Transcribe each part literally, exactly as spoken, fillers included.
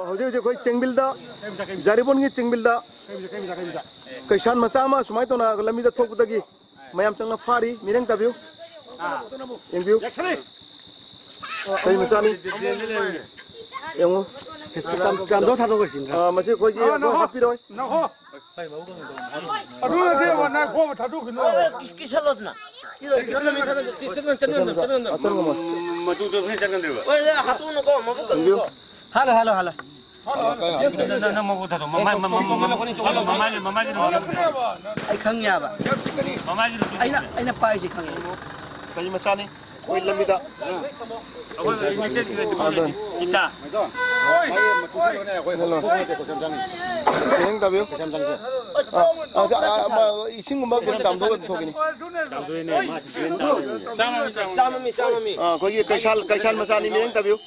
ꯍꯧꯖꯤꯛ ꯍꯧꯖꯤꯛ ꯑꯩꯈꯣꯏ ꯆꯦꯡꯕꯤꯜꯗ, ꯖꯥꯔꯤꯕꯣꯟꯒꯤ ꯆꯦꯡꯕꯤꯜꯗ ꯀꯩꯁꯥꯟ ꯃꯆꯥ ꯑꯃ ꯁꯨꯃꯥꯏꯅ ꯇꯧꯅ ꯂꯝꯕꯤꯗ ꯊꯣꯛꯄꯗꯒꯤ ꯃꯌꯥꯝ ꯆꯪꯅ ꯐꯥꯔꯤ꯫ ꯃꯤꯔꯦꯡ ꯇꯥꯕꯤꯌꯨ, ꯌꯦꯡꯕꯤꯌꯨ꯫ ꯀꯩ ꯃꯆꯥꯅꯤ? ꯌꯦꯡꯉꯨ꯫ ꯆꯥꯝ-, ꯆꯥꯝꯊꯣꯛ ꯊꯥꯗꯣꯛꯈ꯭ꯔꯁꯤꯅ꯫ ꯑꯥ, ꯃꯁꯤ ꯑꯩꯈꯣꯏꯒꯤ ꯑꯗꯣ ꯍꯥꯞꯄꯤꯔꯣꯏ꯫ ꯑꯗꯨ ꯅꯠꯇꯦꯕ, ꯅꯥꯏꯈꯣꯕ, ꯊꯥꯗꯣꯛꯈꯤꯅꯨ꯫ ꯀꯤꯁꯜꯂꯣꯗꯅ꯫ ꯆꯠꯂꯝꯃꯣ, ꯆꯠꯂꯝꯃꯣ, ꯆꯠꯂꯝꯃꯣ꯫ ꯃꯇꯨ ꯆꯠꯄꯅꯤ ꯆꯠꯀꯟꯗ꯭ꯔꯤꯕ꯫ ꯍꯣꯏ, ꯍꯥꯠꯇꯣꯛꯎꯅꯨꯀꯣ, ꯃꯕꯨꯛ ꯀꯪꯉꯤꯀꯣ꯫ ꯍꯥꯜꯂꯣ, ꯍꯥꯜꯂꯣ, ꯍꯥꯜꯂꯣ꯫ ꯅꯪ, ꯅꯪ, ꯅꯪ ꯃꯀꯣꯛ ꯊꯥꯗꯣꯛ꯫ ꯃꯃꯥꯏ, ꯃꯃꯥꯏ, ꯃꯃꯥꯏ, ꯃꯃꯥꯏꯒꯤ, ꯃꯃꯥꯏꯒꯤ ꯔꯨꯇꯨ꯫ ꯑꯩ ꯈꯪꯉꯦꯕ꯫ ꯃꯃꯥꯏꯒꯤ ꯔꯨꯇꯨ꯫ ꯑꯩꯅ, ꯑꯩꯅ ꯄꯥꯏꯁꯦ ꯈꯪꯉꯦ꯫ ꯀꯔꯤ ꯃꯆꯥꯅꯤ? ꯑꯩꯈꯣꯏ ꯂꯝꯕꯤꯗ꯫ ꯑꯩꯈꯣꯏ ꯃꯩꯇꯩꯒꯤ ꯑꯗꯨꯅꯤ꯫ ꯆꯤꯇꯥ꯫ ꯃꯥꯒꯤ ꯃꯆꯨ ꯁꯪꯒꯅꯦ, ꯑꯩꯈꯣꯏ ꯍꯦꯜꯂꯣ꯫ ꯊꯣꯛꯄ ꯅꯠꯇꯦ, ꯀꯩꯁꯥꯝ ꯆꯥꯡꯅꯤ꯫ ꯌꯦꯡ ꯇꯥꯕꯤꯌꯨ꯫ ꯀꯩꯁꯥꯝ ꯆꯥꯡꯁꯦ꯫ ꯑꯥ, ꯑꯥ, ꯑꯥ, ꯑꯃ, ꯏꯁꯤꯡꯒꯨꯝꯕ ꯀꯩꯅꯣ ꯆꯥꯝꯊꯣꯛꯑꯒ ꯑꯗꯨꯝ ꯊꯣꯛꯈꯤꯅꯤ꯫ ꯆꯥꯝꯃ ꯃꯤ, ꯆꯥꯝꯃ ꯃꯤ꯫ ꯑꯥ, ꯑꯩꯈꯣꯏꯒꯤ ꯀꯩꯁꯥꯜ, ꯀꯩꯁꯥꯜ ꯃꯆꯥꯅꯤ, ꯃꯤꯠꯌꯦꯡ ꯇꯥꯕꯤꯌꯨ꯫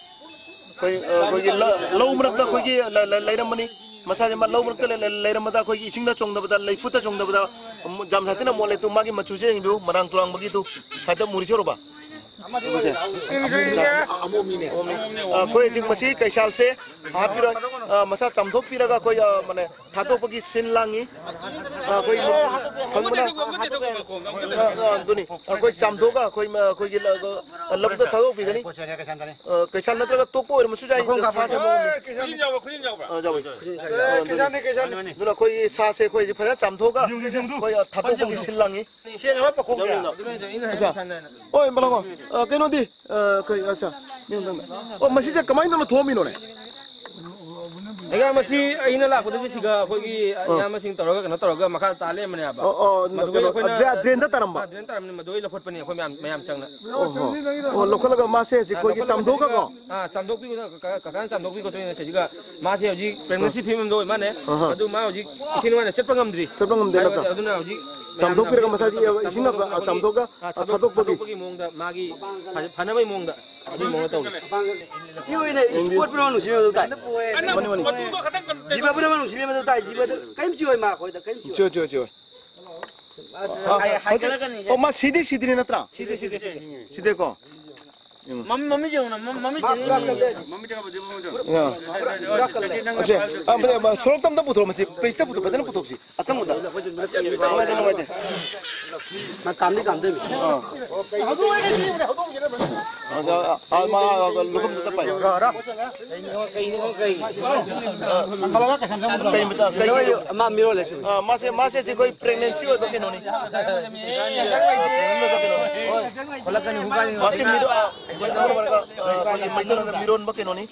ꯑꯩꯈꯣꯏ, ꯑ, ꯑꯩꯈꯣꯏꯒꯤ ꯂ-, ꯂꯧ ꯃꯔꯛꯇ ꯑꯩꯈꯣꯏꯒꯤ ꯂ-, ꯂ-, ꯂꯩꯔꯝꯕꯅꯤ꯫ ꯃꯁꯥꯁꯦ ꯃꯥ ꯂꯧ ꯃꯔꯛꯇ ꯂꯩ-, ꯂꯩ-, ꯂꯩꯔꯝꯕꯗ ꯑꯩꯈꯣꯏꯒꯤ ꯏꯁꯤꯡꯗ ꯆꯣꯡꯗꯕꯗ, ꯂꯩꯐꯨꯠꯇ ꯆꯣꯡꯗꯕꯗ, ꯎꯝ, ꯌꯥꯝ ꯁꯥꯊꯤꯅ ꯃꯣꯠꯂꯦ꯫ ꯇꯨ ꯃꯥꯒꯤ ꯃꯆꯨꯁꯦ ꯌꯦꯡꯕꯤꯌꯨ, ꯃꯔꯥꯡ ꯇꯨꯔꯥꯡꯕꯒꯤ ꯇꯨ ꯁ꯭ꯋꯥꯏꯗ ꯃꯨꯔꯤꯁꯦ ꯎꯔꯕ? ꯎꯕꯁꯦ? ꯑꯃꯣꯝꯅꯤꯅꯦ꯫ ꯑꯃꯣꯝꯅꯤ꯫ ꯑ, ꯑꯩꯈꯣꯏ ꯍꯧꯖꯤꯛ ꯃꯁꯤ ꯀꯩꯁꯥꯜꯁꯦ ꯍꯥꯠꯄꯤꯔꯣꯏ꯫ ꯑ, ꯃꯁꯥ ꯆꯥꯝꯊꯣꯛꯄꯤꯔꯒ ꯑꯩꯈꯣꯏ, ꯑ, ꯃꯥꯅꯦ, ꯊꯥꯗꯣꯛꯄꯒꯤ ꯁꯤꯟ ꯂꯥꯡꯉꯤ꯫ ꯑ, ꯑꯩꯈꯣꯏ ꯐꯪꯕꯅ, ꯑ, ꯑ, ꯑꯗꯨꯅꯤ꯫ ꯑꯩꯈꯣꯏ ꯆꯥꯝꯊꯣꯛꯑꯒ ꯑꯩꯈꯣꯏ, ꯑ, ꯑꯩꯈꯣꯏꯒꯤ ꯂ-, ꯑ, ꯂꯧꯕꯨꯛꯇ ꯊꯥꯗꯣꯛꯄꯤꯒꯅꯤ꯫ ꯑ, ꯀꯩꯁꯥꯜ ꯅꯠꯇ꯭ꯔꯒ ꯇꯣꯛꯄ ꯑꯣꯏꯔꯝꯕꯁꯨ ꯌꯥꯏ꯫ ꯃꯈꯣꯡ ꯀꯥꯞꯄ ꯁꯥꯁꯦ ꯃꯈꯣꯡ ꯈꯨꯖꯤꯟ ꯌꯥꯎꯕ꯭ꯔꯥ? ꯈꯨꯖꯤꯟ ꯌꯥꯎꯕ꯭ꯔꯥ? ꯑ, ꯌꯥꯎꯋꯤ꯫ ꯑ, ꯑꯗꯨꯅ ꯑꯩꯈꯣꯏꯒꯤ ꯁꯥꯁꯦ ꯑꯩꯈꯣꯏ ꯍꯧꯖꯤꯛ ꯐꯖꯅ ꯆꯥꯝꯊꯣꯛꯑꯒ ꯑꯩꯈꯣꯏ, ꯑ, ꯊꯥꯗꯣꯛꯄꯒꯤ ꯁꯤꯜ ꯂꯥꯡꯉꯤ꯫ ꯁꯦꯡꯉꯕ ꯄꯥꯈꯣꯡꯁꯦ? ꯑꯗꯨꯃꯥꯏꯅ ꯇꯧ-, ꯑꯩꯅ ꯍꯥꯏ ꯑꯠꯆꯥ꯫ ꯁꯥꯟꯅ ꯍꯥꯏꯅ꯫ ꯍꯣꯏ, ꯃꯂꯥꯀꯣ꯫ ꯑ, ꯀꯩꯅꯣꯗꯤ, ꯑ, ꯀꯩ, ꯑꯠꯆꯥ꯫ ꯑꯣ, ꯃꯁꯤꯁꯦ ꯀꯃꯥꯏꯅ ꯇꯧꯅ ꯊꯣꯛꯑꯝꯃꯤꯅꯣꯅꯦ? ꯑꯩꯒ ꯃꯁꯤ ꯑꯩꯅ ꯂꯥꯛꯄꯗꯗꯤ ꯁꯤꯒ ꯑꯩꯈꯣꯏꯒꯤ ꯑ꯫ ꯏꯌꯥꯝꯕꯁꯤꯡ ꯇꯧꯔꯒ ꯀꯩꯅꯣ ꯇꯧꯔꯒ ꯃꯈꯥ ꯇꯥ ꯂꯩꯔꯝꯕꯅꯦꯕ꯫ ꯑꯣ, ꯑꯣ, ꯃꯗꯨꯒꯤ ꯀꯩꯅꯣ, ꯑꯩꯈꯣꯏꯅ ꯗ꯭ꯔꯦ-, ꯗ꯭ꯔꯦꯟꯗ ꯇꯥꯔꯝꯕ? ꯑ, ꯗ꯭ꯔꯦꯟ ꯇꯥꯔꯝꯕꯅꯤ, ꯃꯗꯨ ꯑꯩ ꯂꯧꯈꯠꯄꯅꯤ ꯑꯩꯈꯣꯏ ꯃꯌꯥꯝ, ꯃꯌꯥꯝ ꯆꯪꯅ꯫ ꯑꯣ, ꯍꯣ꯫ ꯑꯣ, ꯂꯧꯈꯠꯂꯒ ꯃꯥꯁꯦ ꯍꯧꯖꯤꯛ ꯑ, ꯑꯩꯈꯣꯏꯒꯤ ꯂꯧꯈꯠꯂꯒ ꯆꯥꯝꯊꯣꯛꯑꯒꯀꯣ? ꯑ, ꯆꯥꯝꯊꯣꯛꯄꯤꯌꯨ, ꯀ-, ꯀꯀꯥꯅ ꯆꯥꯝꯊꯣꯛꯄꯤꯒꯗꯣꯏꯅꯦ ꯁꯤꯒ꯫ ꯃꯥꯁꯦ ꯍꯧꯖꯤꯛ pregnancy ꯑ꯫ ꯐꯤꯕꯝꯗ ꯑꯣꯏ ꯃꯥꯅꯦ꯫ ꯑꯍ꯫ ꯑꯗꯨ ꯃꯥ ꯍꯧꯖꯤꯛ ꯏꯊꯤ ꯅꯨꯡꯉꯥꯏꯅ ꯆꯠꯄ ꯉꯝꯗ꯭ꯔꯤ꯫ ꯆꯠꯄ ꯉꯝꯗꯦ ꯍꯥꯏꯕꯗꯤ ꯅꯠꯇ꯭ꯔꯥ? ꯑꯗꯨꯅ ꯍꯧꯖꯤꯛ ꯆꯥꯝꯊꯣꯛꯄꯤꯔꯒ ꯃꯌꯥꯝꯅ ꯃꯁꯥꯒꯤ ꯏꯁꯤꯡꯅ ꯆꯥꯝꯊꯣꯛꯄꯒꯤ, ꯆꯥꯝꯊꯣꯛꯑꯒ ꯑ, ꯊꯥꯗꯣꯛ-, ꯊꯥꯗꯣꯛꯄꯒꯤ꯫ ꯊꯥꯗꯣꯛꯄꯒꯤ ꯃꯑꯣꯡꯗ ꯃꯥꯒꯤ ꯐ-, ꯐꯅꯕꯒꯤ ꯃꯑꯣꯡꯗ ꯑꯗꯨꯒꯤ ꯃꯑꯣꯡꯗ ꯇꯧꯔꯤ꯫ ꯁꯤ ꯑꯣꯏꯅ ꯏꯁꯄꯣꯔꯠ ꯄꯨꯝꯅꯃꯛ ꯅꯨꯡꯁꯤꯕ ꯃꯊꯧ ꯇꯥꯏ꯫ ꯃꯥꯅꯤ, ꯃꯥꯅꯤ꯫ ꯖꯤꯕ ꯄꯨꯝꯅꯃꯛ ꯅꯨꯡꯁꯤꯕ ꯃꯊꯧ ꯇꯥꯏ꯫ ꯖꯤꯕꯗ ꯀꯔꯤꯝ ꯆꯤꯛꯑꯣꯏ ꯃꯥ ꯑꯩꯈꯣꯏꯗ, ꯀꯔꯤꯝ ꯆꯤꯛꯑꯣꯏ꯫ ꯆꯤꯛꯑꯣꯏ, ꯆꯤꯛꯑꯣꯏ꯫ ꯍꯥꯏ-, ꯍꯥꯏꯒꯠꯂꯛꯀꯅꯤ ꯁꯦ꯫ ꯑꯣ, ꯃꯥ ꯁꯤꯗꯤ ꯁꯤꯗ꯭ꯔꯤ ꯅꯠꯇ꯭ꯔꯥ? ꯁꯤꯗꯦ, ꯁꯤꯗꯦ, ꯁꯤꯗꯦ꯫ ꯁꯤꯗꯦꯀꯣ? ꯎꯝ꯫ ꯃꯃꯤ, ꯃꯃꯤ ꯌꯦꯡꯉꯨꯅ, ꯃꯃꯤ, ꯃꯃꯤ ꯌꯦꯡꯉꯨꯅ꯫ ꯌꯥ꯫ ꯑꯁꯦ, ꯑ, ꯐꯖ-, ꯐꯖ-, ꯁꯣꯔꯣꯛꯇ ꯑꯝꯇ ꯄꯨꯊꯣꯔꯛꯑꯣ, ꯃꯁꯤ ꯄ꯭ꯔꯦꯁꯇ ꯄꯨꯊꯣꯛ-, ꯐꯖꯅ ꯄꯨꯊꯣꯛꯁꯤ꯫ ꯑꯀꯪꯕꯗ꯫ ꯅꯨꯡꯉꯥꯏꯇꯦ, ꯅꯨꯡꯉꯥꯏꯇꯦ꯫ ꯃꯥ ꯀꯥꯝꯗꯤ ꯀꯥꯝꯗꯣꯏꯅꯤ꯫ ꯑꯥ꯫ ꯑ, ꯑ, ꯑ, ꯃꯥ, ꯑ, ꯑ, ꯂꯨꯈꯝꯗꯨꯗ ꯄꯥꯏ꯫ ꯔꯣ, ꯔꯣ꯫ ꯀꯩ ꯃꯇꯥ-, ꯀꯩ ꯃꯥ ꯃꯤꯔꯣꯜ ꯂꯩꯁꯨ꯫ ꯑ, ꯃꯥꯁꯦ, ꯃꯥꯁꯦ ꯁꯤ ꯑꯩꯈꯣꯏ pregnancy ꯑꯣꯏꯕ ꯀꯩꯅꯣꯅꯤ꯫ ꯃꯥꯁꯦ ꯃꯤꯔꯣ-, ꯑ, ꯑꯩꯈꯣꯏꯒꯤ ꯃꯩꯇꯩꯂꯣꯟꯗ ꯃꯤꯔꯣꯟꯕ ꯀꯩꯅꯣꯅꯤ꯫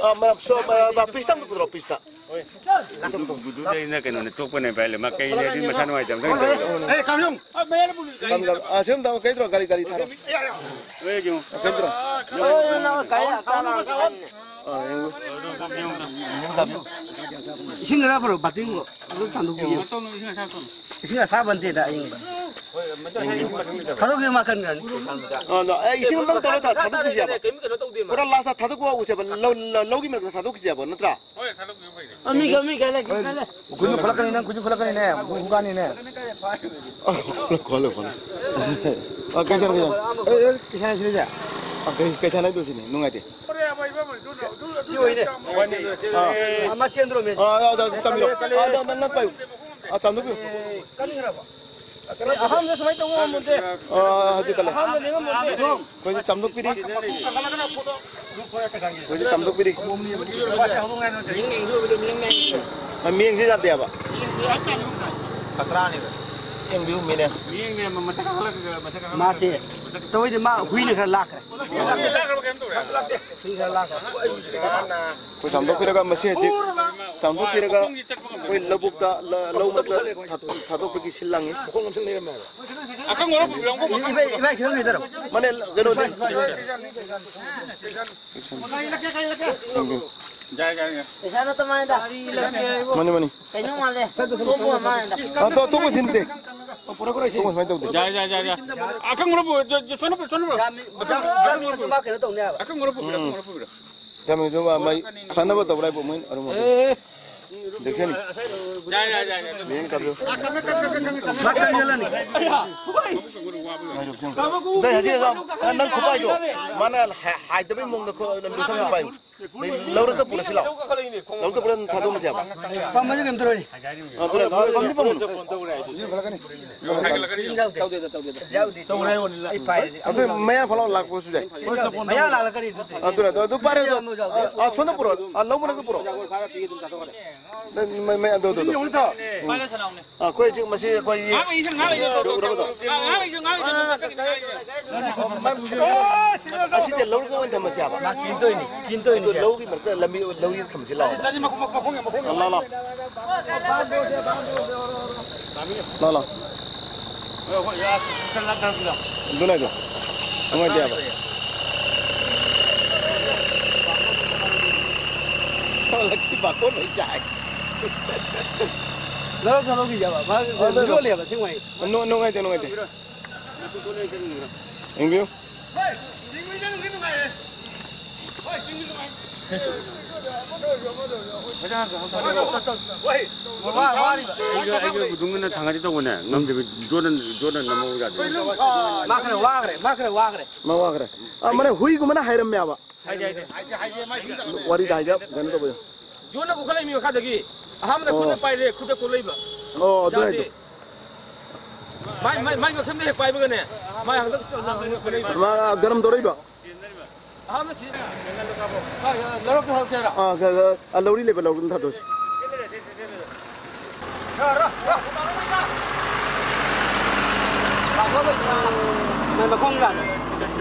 ꯑ, ꯃ-, so, ꯑ, ꯄꯤꯁꯇ ꯑꯝꯇ ꯄꯨꯊꯣꯔꯛꯑꯣ, ꯄꯤꯁꯇ꯫ ꯒꯨꯗꯨꯗꯩꯅ ꯀꯩꯅꯣꯅꯦ, ꯇꯣꯛꯄꯅꯦ ꯚꯥꯏ, ꯃꯥ ꯀꯩꯅꯦ ꯍꯥꯏꯗꯤ ꯃꯁꯥ ꯅꯨꯡꯉꯥꯏꯇꯕꯗ ꯀꯩꯅꯣ ꯇꯧꯕ꯫ ꯑꯦ, ꯀꯥꯃꯤꯌꯣꯡ! ꯀꯝ, ꯀꯝ, ꯑ, ꯁꯤꯝ ꯇꯧ, ꯀꯩꯗ꯭ꯔꯣ, ꯒꯥꯔꯤ, ꯒꯥꯔꯤ ꯊꯥꯔꯣ꯫ ꯍꯣꯏ, ꯌꯦꯡꯉꯣ꯫ ꯀꯩꯗ꯭ꯔꯣ? ꯑꯣ, ꯅꯪ ꯀꯥꯏ ꯇꯥꯅ? ꯑ, ꯌꯦꯡꯉꯣ꯫ ꯏꯁꯤꯡ ꯈꯔ ꯄꯨꯔꯛꯑꯣ, ꯕꯥꯇꯤꯟꯒ꯫ ꯑꯗꯨꯝ ꯆꯥꯝꯊꯣꯛꯄꯤꯌꯨ꯫ ꯏꯁꯤꯡ ꯑꯁꯥꯕ ꯅꯠꯇꯦꯗ, ꯑꯌꯤꯡꯕ꯫ ꯊꯥꯗꯣꯛꯈꯤꯕ ꯃꯥ ꯀꯟꯈ꯭ꯔꯅꯤ꯫ ꯑ, ꯑꯗꯣ, ꯑꯦ, ꯏꯁꯤꯡ ꯑꯝꯇꯪ ꯇꯧꯔ ꯊꯥ-, ꯊꯥꯗꯣꯛꯈꯤꯁꯦꯕ꯫ ꯄꯨꯔꯥ ꯂꯥꯁꯇ ꯊꯥꯗꯣꯛꯄ ꯍꯧꯁꯦꯕ꯫ ꯂꯧ, ꯂꯧ, ꯂꯧꯒꯤ ꯃꯔꯛꯇ ꯊꯥꯗꯣꯛꯈꯤꯁꯦꯕ, ꯅꯠꯇ꯭ꯔꯥ? ꯑ, ꯃꯤ, ꯃꯤ, ꯀꯩ ꯂꯩ, ꯀꯩ ꯂꯩ? ꯈꯨꯟꯗꯨ ꯈꯨꯠꯂꯛꯀꯅꯤ, ꯅꯪ ꯈꯨꯠꯁꯨ ꯈꯨꯠꯂꯛꯀꯅꯤꯅꯦ, ꯈꯨ-, ꯈꯨꯒꯥꯅꯤꯅꯦ꯫ ꯑ, ꯈꯣꯠꯂꯣ, ꯈꯣꯠꯂꯣ, ꯈꯣꯠꯂꯣ꯫ ꯑ, ꯀꯩ ꯆꯥꯅꯣ, ꯀꯩ ꯆꯥꯅꯣ? ꯑꯦ, ꯑꯦ, ꯀꯩ ꯆꯥꯅꯣ ꯁꯤꯅꯦ? ꯑ, ꯀꯩ, ꯀꯩ ꯆꯥꯅꯣ ꯍꯥꯏꯗꯣ ꯁꯤꯅꯦ, ꯅꯨꯡꯉꯥꯏꯇꯦ꯫ ꯁꯤ ꯑꯣꯏꯅꯦ꯫ ꯑ꯫ ꯑꯃ ꯆꯦꯟꯗ꯭ꯔꯣꯃꯦ꯫ ꯑ, ꯑ, ꯑ, ꯆꯥꯝꯕꯤꯔꯣ꯫ ꯑ, ꯅꯪ, ꯅꯪ ꯄꯥꯏꯌꯨ꯫ ꯑ, ꯆꯥꯝꯊꯣꯛꯄꯤꯌꯨ꯫ ꯀꯟꯈ꯭ꯔꯕ? ꯑꯍꯥꯟꯕꯗ ꯁꯨꯃꯥꯏꯅ ꯇꯧꯕ ꯉꯝꯃꯣꯟꯗꯦ꯫ ꯑ, ꯍꯧꯖꯤꯛ ꯀꯜꯂꯦ꯫ ꯑꯍꯥꯟꯕꯗ ꯂꯦꯡꯉꯝꯃꯣꯟꯗꯦ꯫ ꯑꯩꯈꯣꯏꯁꯨ ꯆꯥꯝꯊꯣꯛꯄꯤꯔꯤ꯫ ꯑꯩꯈꯣꯏꯁꯨ ꯆꯥꯝꯊꯣꯛꯄꯤꯔꯤ꯫ ꯃꯤꯌꯦꯡ ꯌꯦꯡꯗꯣꯏꯕꯗꯣ ꯃꯤꯌꯦꯡ ꯅꯥꯏ꯫ ꯑ, ꯃꯤꯌꯦꯡꯁꯤ ꯌꯥꯗꯦꯕ꯫ ꯇꯔꯥꯅꯤꯕ꯫ ꯌꯦꯡꯕꯤꯌꯨ, ꯃꯤꯅꯦ꯫ ꯃꯤꯌꯦꯡꯅꯦ, ꯃ-, ꯃꯊꯛ ꯀꯥꯈꯠꯂꯛ-, ꯃꯊꯛ ꯀꯥꯈꯠꯂꯛ-, ꯃꯥꯁꯦ ꯇꯧꯏꯗꯤ ꯃꯥ ꯍꯨꯏꯅ ꯈꯔ ꯂꯥꯛꯈ꯭ꯔꯦ꯫ ꯂꯥꯛꯈ꯭ꯔꯕ ꯀꯩꯝ ꯇꯧꯔꯦ꯫ ꯍꯨꯏ ꯈꯔ ꯂꯥꯛꯈ꯭ꯔꯦ꯫ ꯑꯩꯈꯣꯏ ꯆꯥꯝꯊꯣꯛꯄꯤꯔꯒ ꯃꯁꯤ ꯍꯧꯖꯤꯛ ꯆꯥꯝꯊꯣꯛꯄꯤꯔꯒ ꯑꯩꯈꯣꯏ ꯂꯧꯕꯨꯛꯇ, ꯂ-, ꯂꯧ ꯃꯔꯛꯇ ꯊꯥꯗꯣꯛ-, ꯊꯥꯗꯣꯛꯄꯒꯤ ꯁꯤꯜ ꯂꯥꯡꯉꯤ꯫ ꯑꯀꯪꯕꯔꯣ ꯄꯨꯕꯤꯔꯣ? ꯏꯕꯥꯏ, ꯏꯕꯥꯏ ꯈꯤꯇꯪ ꯂꯩꯗꯔꯣ꯫ ꯃꯅꯦ, ꯀꯩꯅꯣꯗꯤ꯫ ꯌꯥꯏ, ꯌꯥꯏ, ꯌꯥꯏ꯫ ꯄꯩꯁꯥ ꯅꯠꯇ ꯃꯥꯅꯤꯗ꯫ ꯃꯥꯅꯤ, ꯃꯥꯅꯤ꯫ ꯀꯩꯅꯣ ꯃꯥꯜꯂꯦ꯫ ꯑꯇꯣꯞꯄ ꯃꯥꯜꯂꯦꯗ꯫ ꯑ, ꯑꯇꯣꯞꯄ ꯁꯤꯟꯗꯦ꯫ ꯑꯇꯣꯞꯄ ꯁꯨꯃꯥꯏꯅ ꯇꯧꯗꯦ꯫ ꯌꯥꯏ, ꯌꯥꯏ, ꯌꯥꯏ, ꯌꯥꯏ꯫ ꯑꯀꯪꯕꯔꯣ ꯄꯨ-, ꯖ-, ꯖ-, ꯁꯣꯟꯅ ꯄꯨ-, ꯁꯣꯟꯅ ꯄꯨ-, ꯖꯥꯃꯤ-, ꯖꯥꯃꯤ-, ꯖꯥꯃꯤ ꯃꯆꯨ ꯃꯥ ꯀꯩꯅꯣ ꯇꯧꯅꯦ ꯍꯥꯏꯕ꯫ ꯑꯀꯪꯕꯔꯣ ꯄꯨꯕꯤꯔꯣ, ꯎꯝ꯫ ꯑꯀꯪꯕꯔꯣ ꯄꯨꯕꯤꯔꯣ꯫ ꯌꯥꯝꯃꯤꯗꯨ ꯃꯥ ꯃꯩ ꯐꯅꯕ ꯇꯧꯕ꯭ꯔꯥ ꯍꯥꯏꯕꯨ ꯃꯣꯏ ꯑꯔꯨꯝꯕ꯫ ꯑꯦ꯫ ꯗꯦꯛꯁꯟ꯫ ꯌꯥꯏ, ꯌꯥꯏ, ꯌꯥꯏ, ꯌꯥꯏ꯫ ꯃꯤꯡ ꯀꯥꯕꯤꯌꯨ꯫ ꯃꯥ ꯀꯟꯖꯜꯂꯅꯤ꯫ ꯑꯗꯩ ꯍꯧꯖꯤꯛ ꯍꯧꯖꯤꯛ ꯅꯪ ꯈꯨꯄꯥꯏꯗꯣ ꯃꯥꯅ ꯍꯥꯏ-, ꯍꯥꯏꯗꯕꯩ ꯃꯑꯣꯡꯗ ꯈꯣ-, ꯂꯨꯁꯟꯅ ꯄꯥꯏꯌꯨ꯫ ꯂꯧꯔꯛꯇ ꯄꯨꯔꯁꯤ ꯂꯥꯛꯑꯣ꯫ ꯂꯧꯔꯛꯇ ꯄꯨꯔ ꯑꯗꯨꯝ ꯊꯥꯗꯣꯛꯑꯁꯦꯕ꯫ ꯄꯥꯝꯕꯁꯦ ꯀꯩꯝꯇ ꯂꯣꯏꯔꯦ꯫ ꯑ, ꯑꯗꯨꯅ ꯊꯥꯗꯣꯛꯑꯁꯤ, ꯄꯥꯝꯕꯅꯨ꯫ ꯇꯧꯗꯦꯗ, ꯇꯧꯗꯦꯗ꯫ ꯑꯗꯨ ꯃꯌꯥ ꯐꯥꯎ ꯂꯥꯛꯄꯁꯨ ꯌꯥꯏ꯫ ꯃꯌꯥ ꯂꯥꯛꯂꯛꯀꯅꯤ ꯑꯗꯨꯗꯤ꯫ ꯑꯗꯨꯅ ꯑꯗꯨ, ꯑꯗꯨ ꯄꯥꯏꯔꯦ ꯑꯗꯣ꯫ ꯑ, ꯑ, ꯁꯣꯝꯗ ꯄꯨꯔꯛꯑꯣ꯫ ꯑ, ꯂꯧꯕ ꯅꯪꯒ ꯄꯨꯔꯛꯑꯣ꯫ ꯅꯪ ꯃꯩ, ꯃꯩ, ꯑꯗꯨ, ꯑꯗꯨ, ꯑꯗꯨ꯫ ꯑ, ꯑꯩꯈꯣꯏ ꯍꯧꯖꯤꯛ ꯃꯁꯤ ꯑꯩꯈꯣꯏꯒꯤ ꯎꯔꯕꯗꯣ? ꯑꯁꯤꯁꯦ ꯂꯧꯔꯒ ꯑꯣꯏꯅ ꯊꯝꯃꯁꯦ ꯍꯥꯏꯕ꯫ ꯀꯤꯟꯇꯣꯏꯅꯤ, ꯀꯤꯟꯇꯣꯏꯅꯤ ꯑꯗꯨ ꯁꯦ꯫ ꯂꯧꯒꯤ ꯃꯔꯛꯇ ꯂꯝꯕꯤ, ꯂꯧꯔꯤ ꯊꯝꯃꯁꯤ ꯂꯥꯛꯑꯣ꯫ ꯂꯥꯛꯑꯣ, ꯂꯥꯛꯑꯣ꯫ ꯂꯥꯛꯑꯣ, ꯂꯥꯛꯑꯣ꯫ ꯑꯗꯨꯅ ꯑꯗꯨ ꯅꯨꯡꯉꯥꯏꯇꯦ ꯍꯥꯏꯕ꯫ ꯂꯛꯀꯤ ꯄꯥꯐꯣꯔ ꯂꯣꯏ ꯆꯥꯏ꯫ ꯂꯧꯔꯛ ꯊꯥꯗꯣꯛꯈꯤꯁꯦꯕ꯫ ꯃꯥ ꯑꯗꯨ ꯃꯤꯔꯣꯜꯂꯦꯕ ꯑꯁꯦꯡꯕꯩ꯫ ꯅꯨ-, ꯅꯨꯡꯉꯥꯏꯇꯦ, ꯅꯨꯡꯉꯥꯏꯇꯦ꯫ ꯌꯦꯡꯕꯤꯌꯨ꯫ ꯑꯩꯁꯨ, ꯑꯩꯁꯨ ꯃꯇꯨꯡ ꯏꯟꯅ ꯊꯥꯡꯒꯠꯀꯦ ꯇꯧꯕꯅꯦ, ꯉꯝꯗꯕꯤ ꯖꯣꯔꯗꯟ, ꯖꯣꯔꯗꯟ ꯅꯝꯍꯧ ꯌꯥꯗꯦ꯫ ꯃꯥ ꯈꯔ ꯋꯥꯈ꯭ꯔꯦ, ꯃꯥ ꯈꯔ ꯋꯥꯈ꯭ꯔꯦ꯫ ꯃꯥ ꯋꯥꯈ꯭ꯔꯦ꯫ ꯑ, ꯃꯥꯅꯦ, ꯍꯨꯏꯒꯨꯝꯕꯅ ꯍꯥꯏꯔꯝꯃꯦꯕ꯫ ꯍꯥꯏꯗꯦ, ꯍꯥꯏꯗꯦ꯫ ꯋꯥꯔꯤꯗ ꯍꯥꯏꯗ ꯀꯩꯅꯣ ꯇꯧꯕ꯫ ꯖꯣꯟꯅ ꯀꯣꯛꯈꯠꯂꯛꯏ ꯃꯤ ꯃꯈꯥꯗꯒꯤ꯫ ꯑꯍꯥꯟꯕꯗ ꯑꯣ꯫ ꯈꯨꯠꯅ ꯄꯥꯏꯔꯦ, ꯈꯨꯠꯇ ꯀꯣꯛꯂꯛꯏꯕ꯫ ꯑꯣ, ꯑꯗꯨ ꯌꯥꯗꯦ꯫ ꯍꯥꯏꯗꯣ꯫ ꯃꯥꯏ, ꯃꯥꯏ, ꯃꯥꯏ ꯉꯛꯁꯝꯗ ꯍꯦꯛ ꯄꯥꯏꯕꯒꯅꯦ, ꯃꯥꯏ ꯍꯟꯗꯛ ꯆꯠ-, ꯆꯠ-, ꯆꯠ-, ꯆꯠ-, ꯃꯥ ꯒꯔꯝ ꯇꯧꯔꯛꯏꯕ꯫ ꯑꯍꯥꯟꯕ ꯁꯤ-, ꯂꯧꯔꯛꯇ ꯊꯥꯗꯣꯛꯁꯦ ꯍꯥꯏꯔꯣ? ꯑꯥ, ꯒ-, ꯒ-, ꯑꯥ, ꯂꯧꯔꯤ ꯂꯩꯕ, ꯂꯧꯔꯤ ꯑꯗꯨꯝ ꯊꯥꯗꯣꯛꯁꯤ꯫ ꯃꯈꯣꯡ ꯌꯥꯗ꯭ꯔꯦ꯫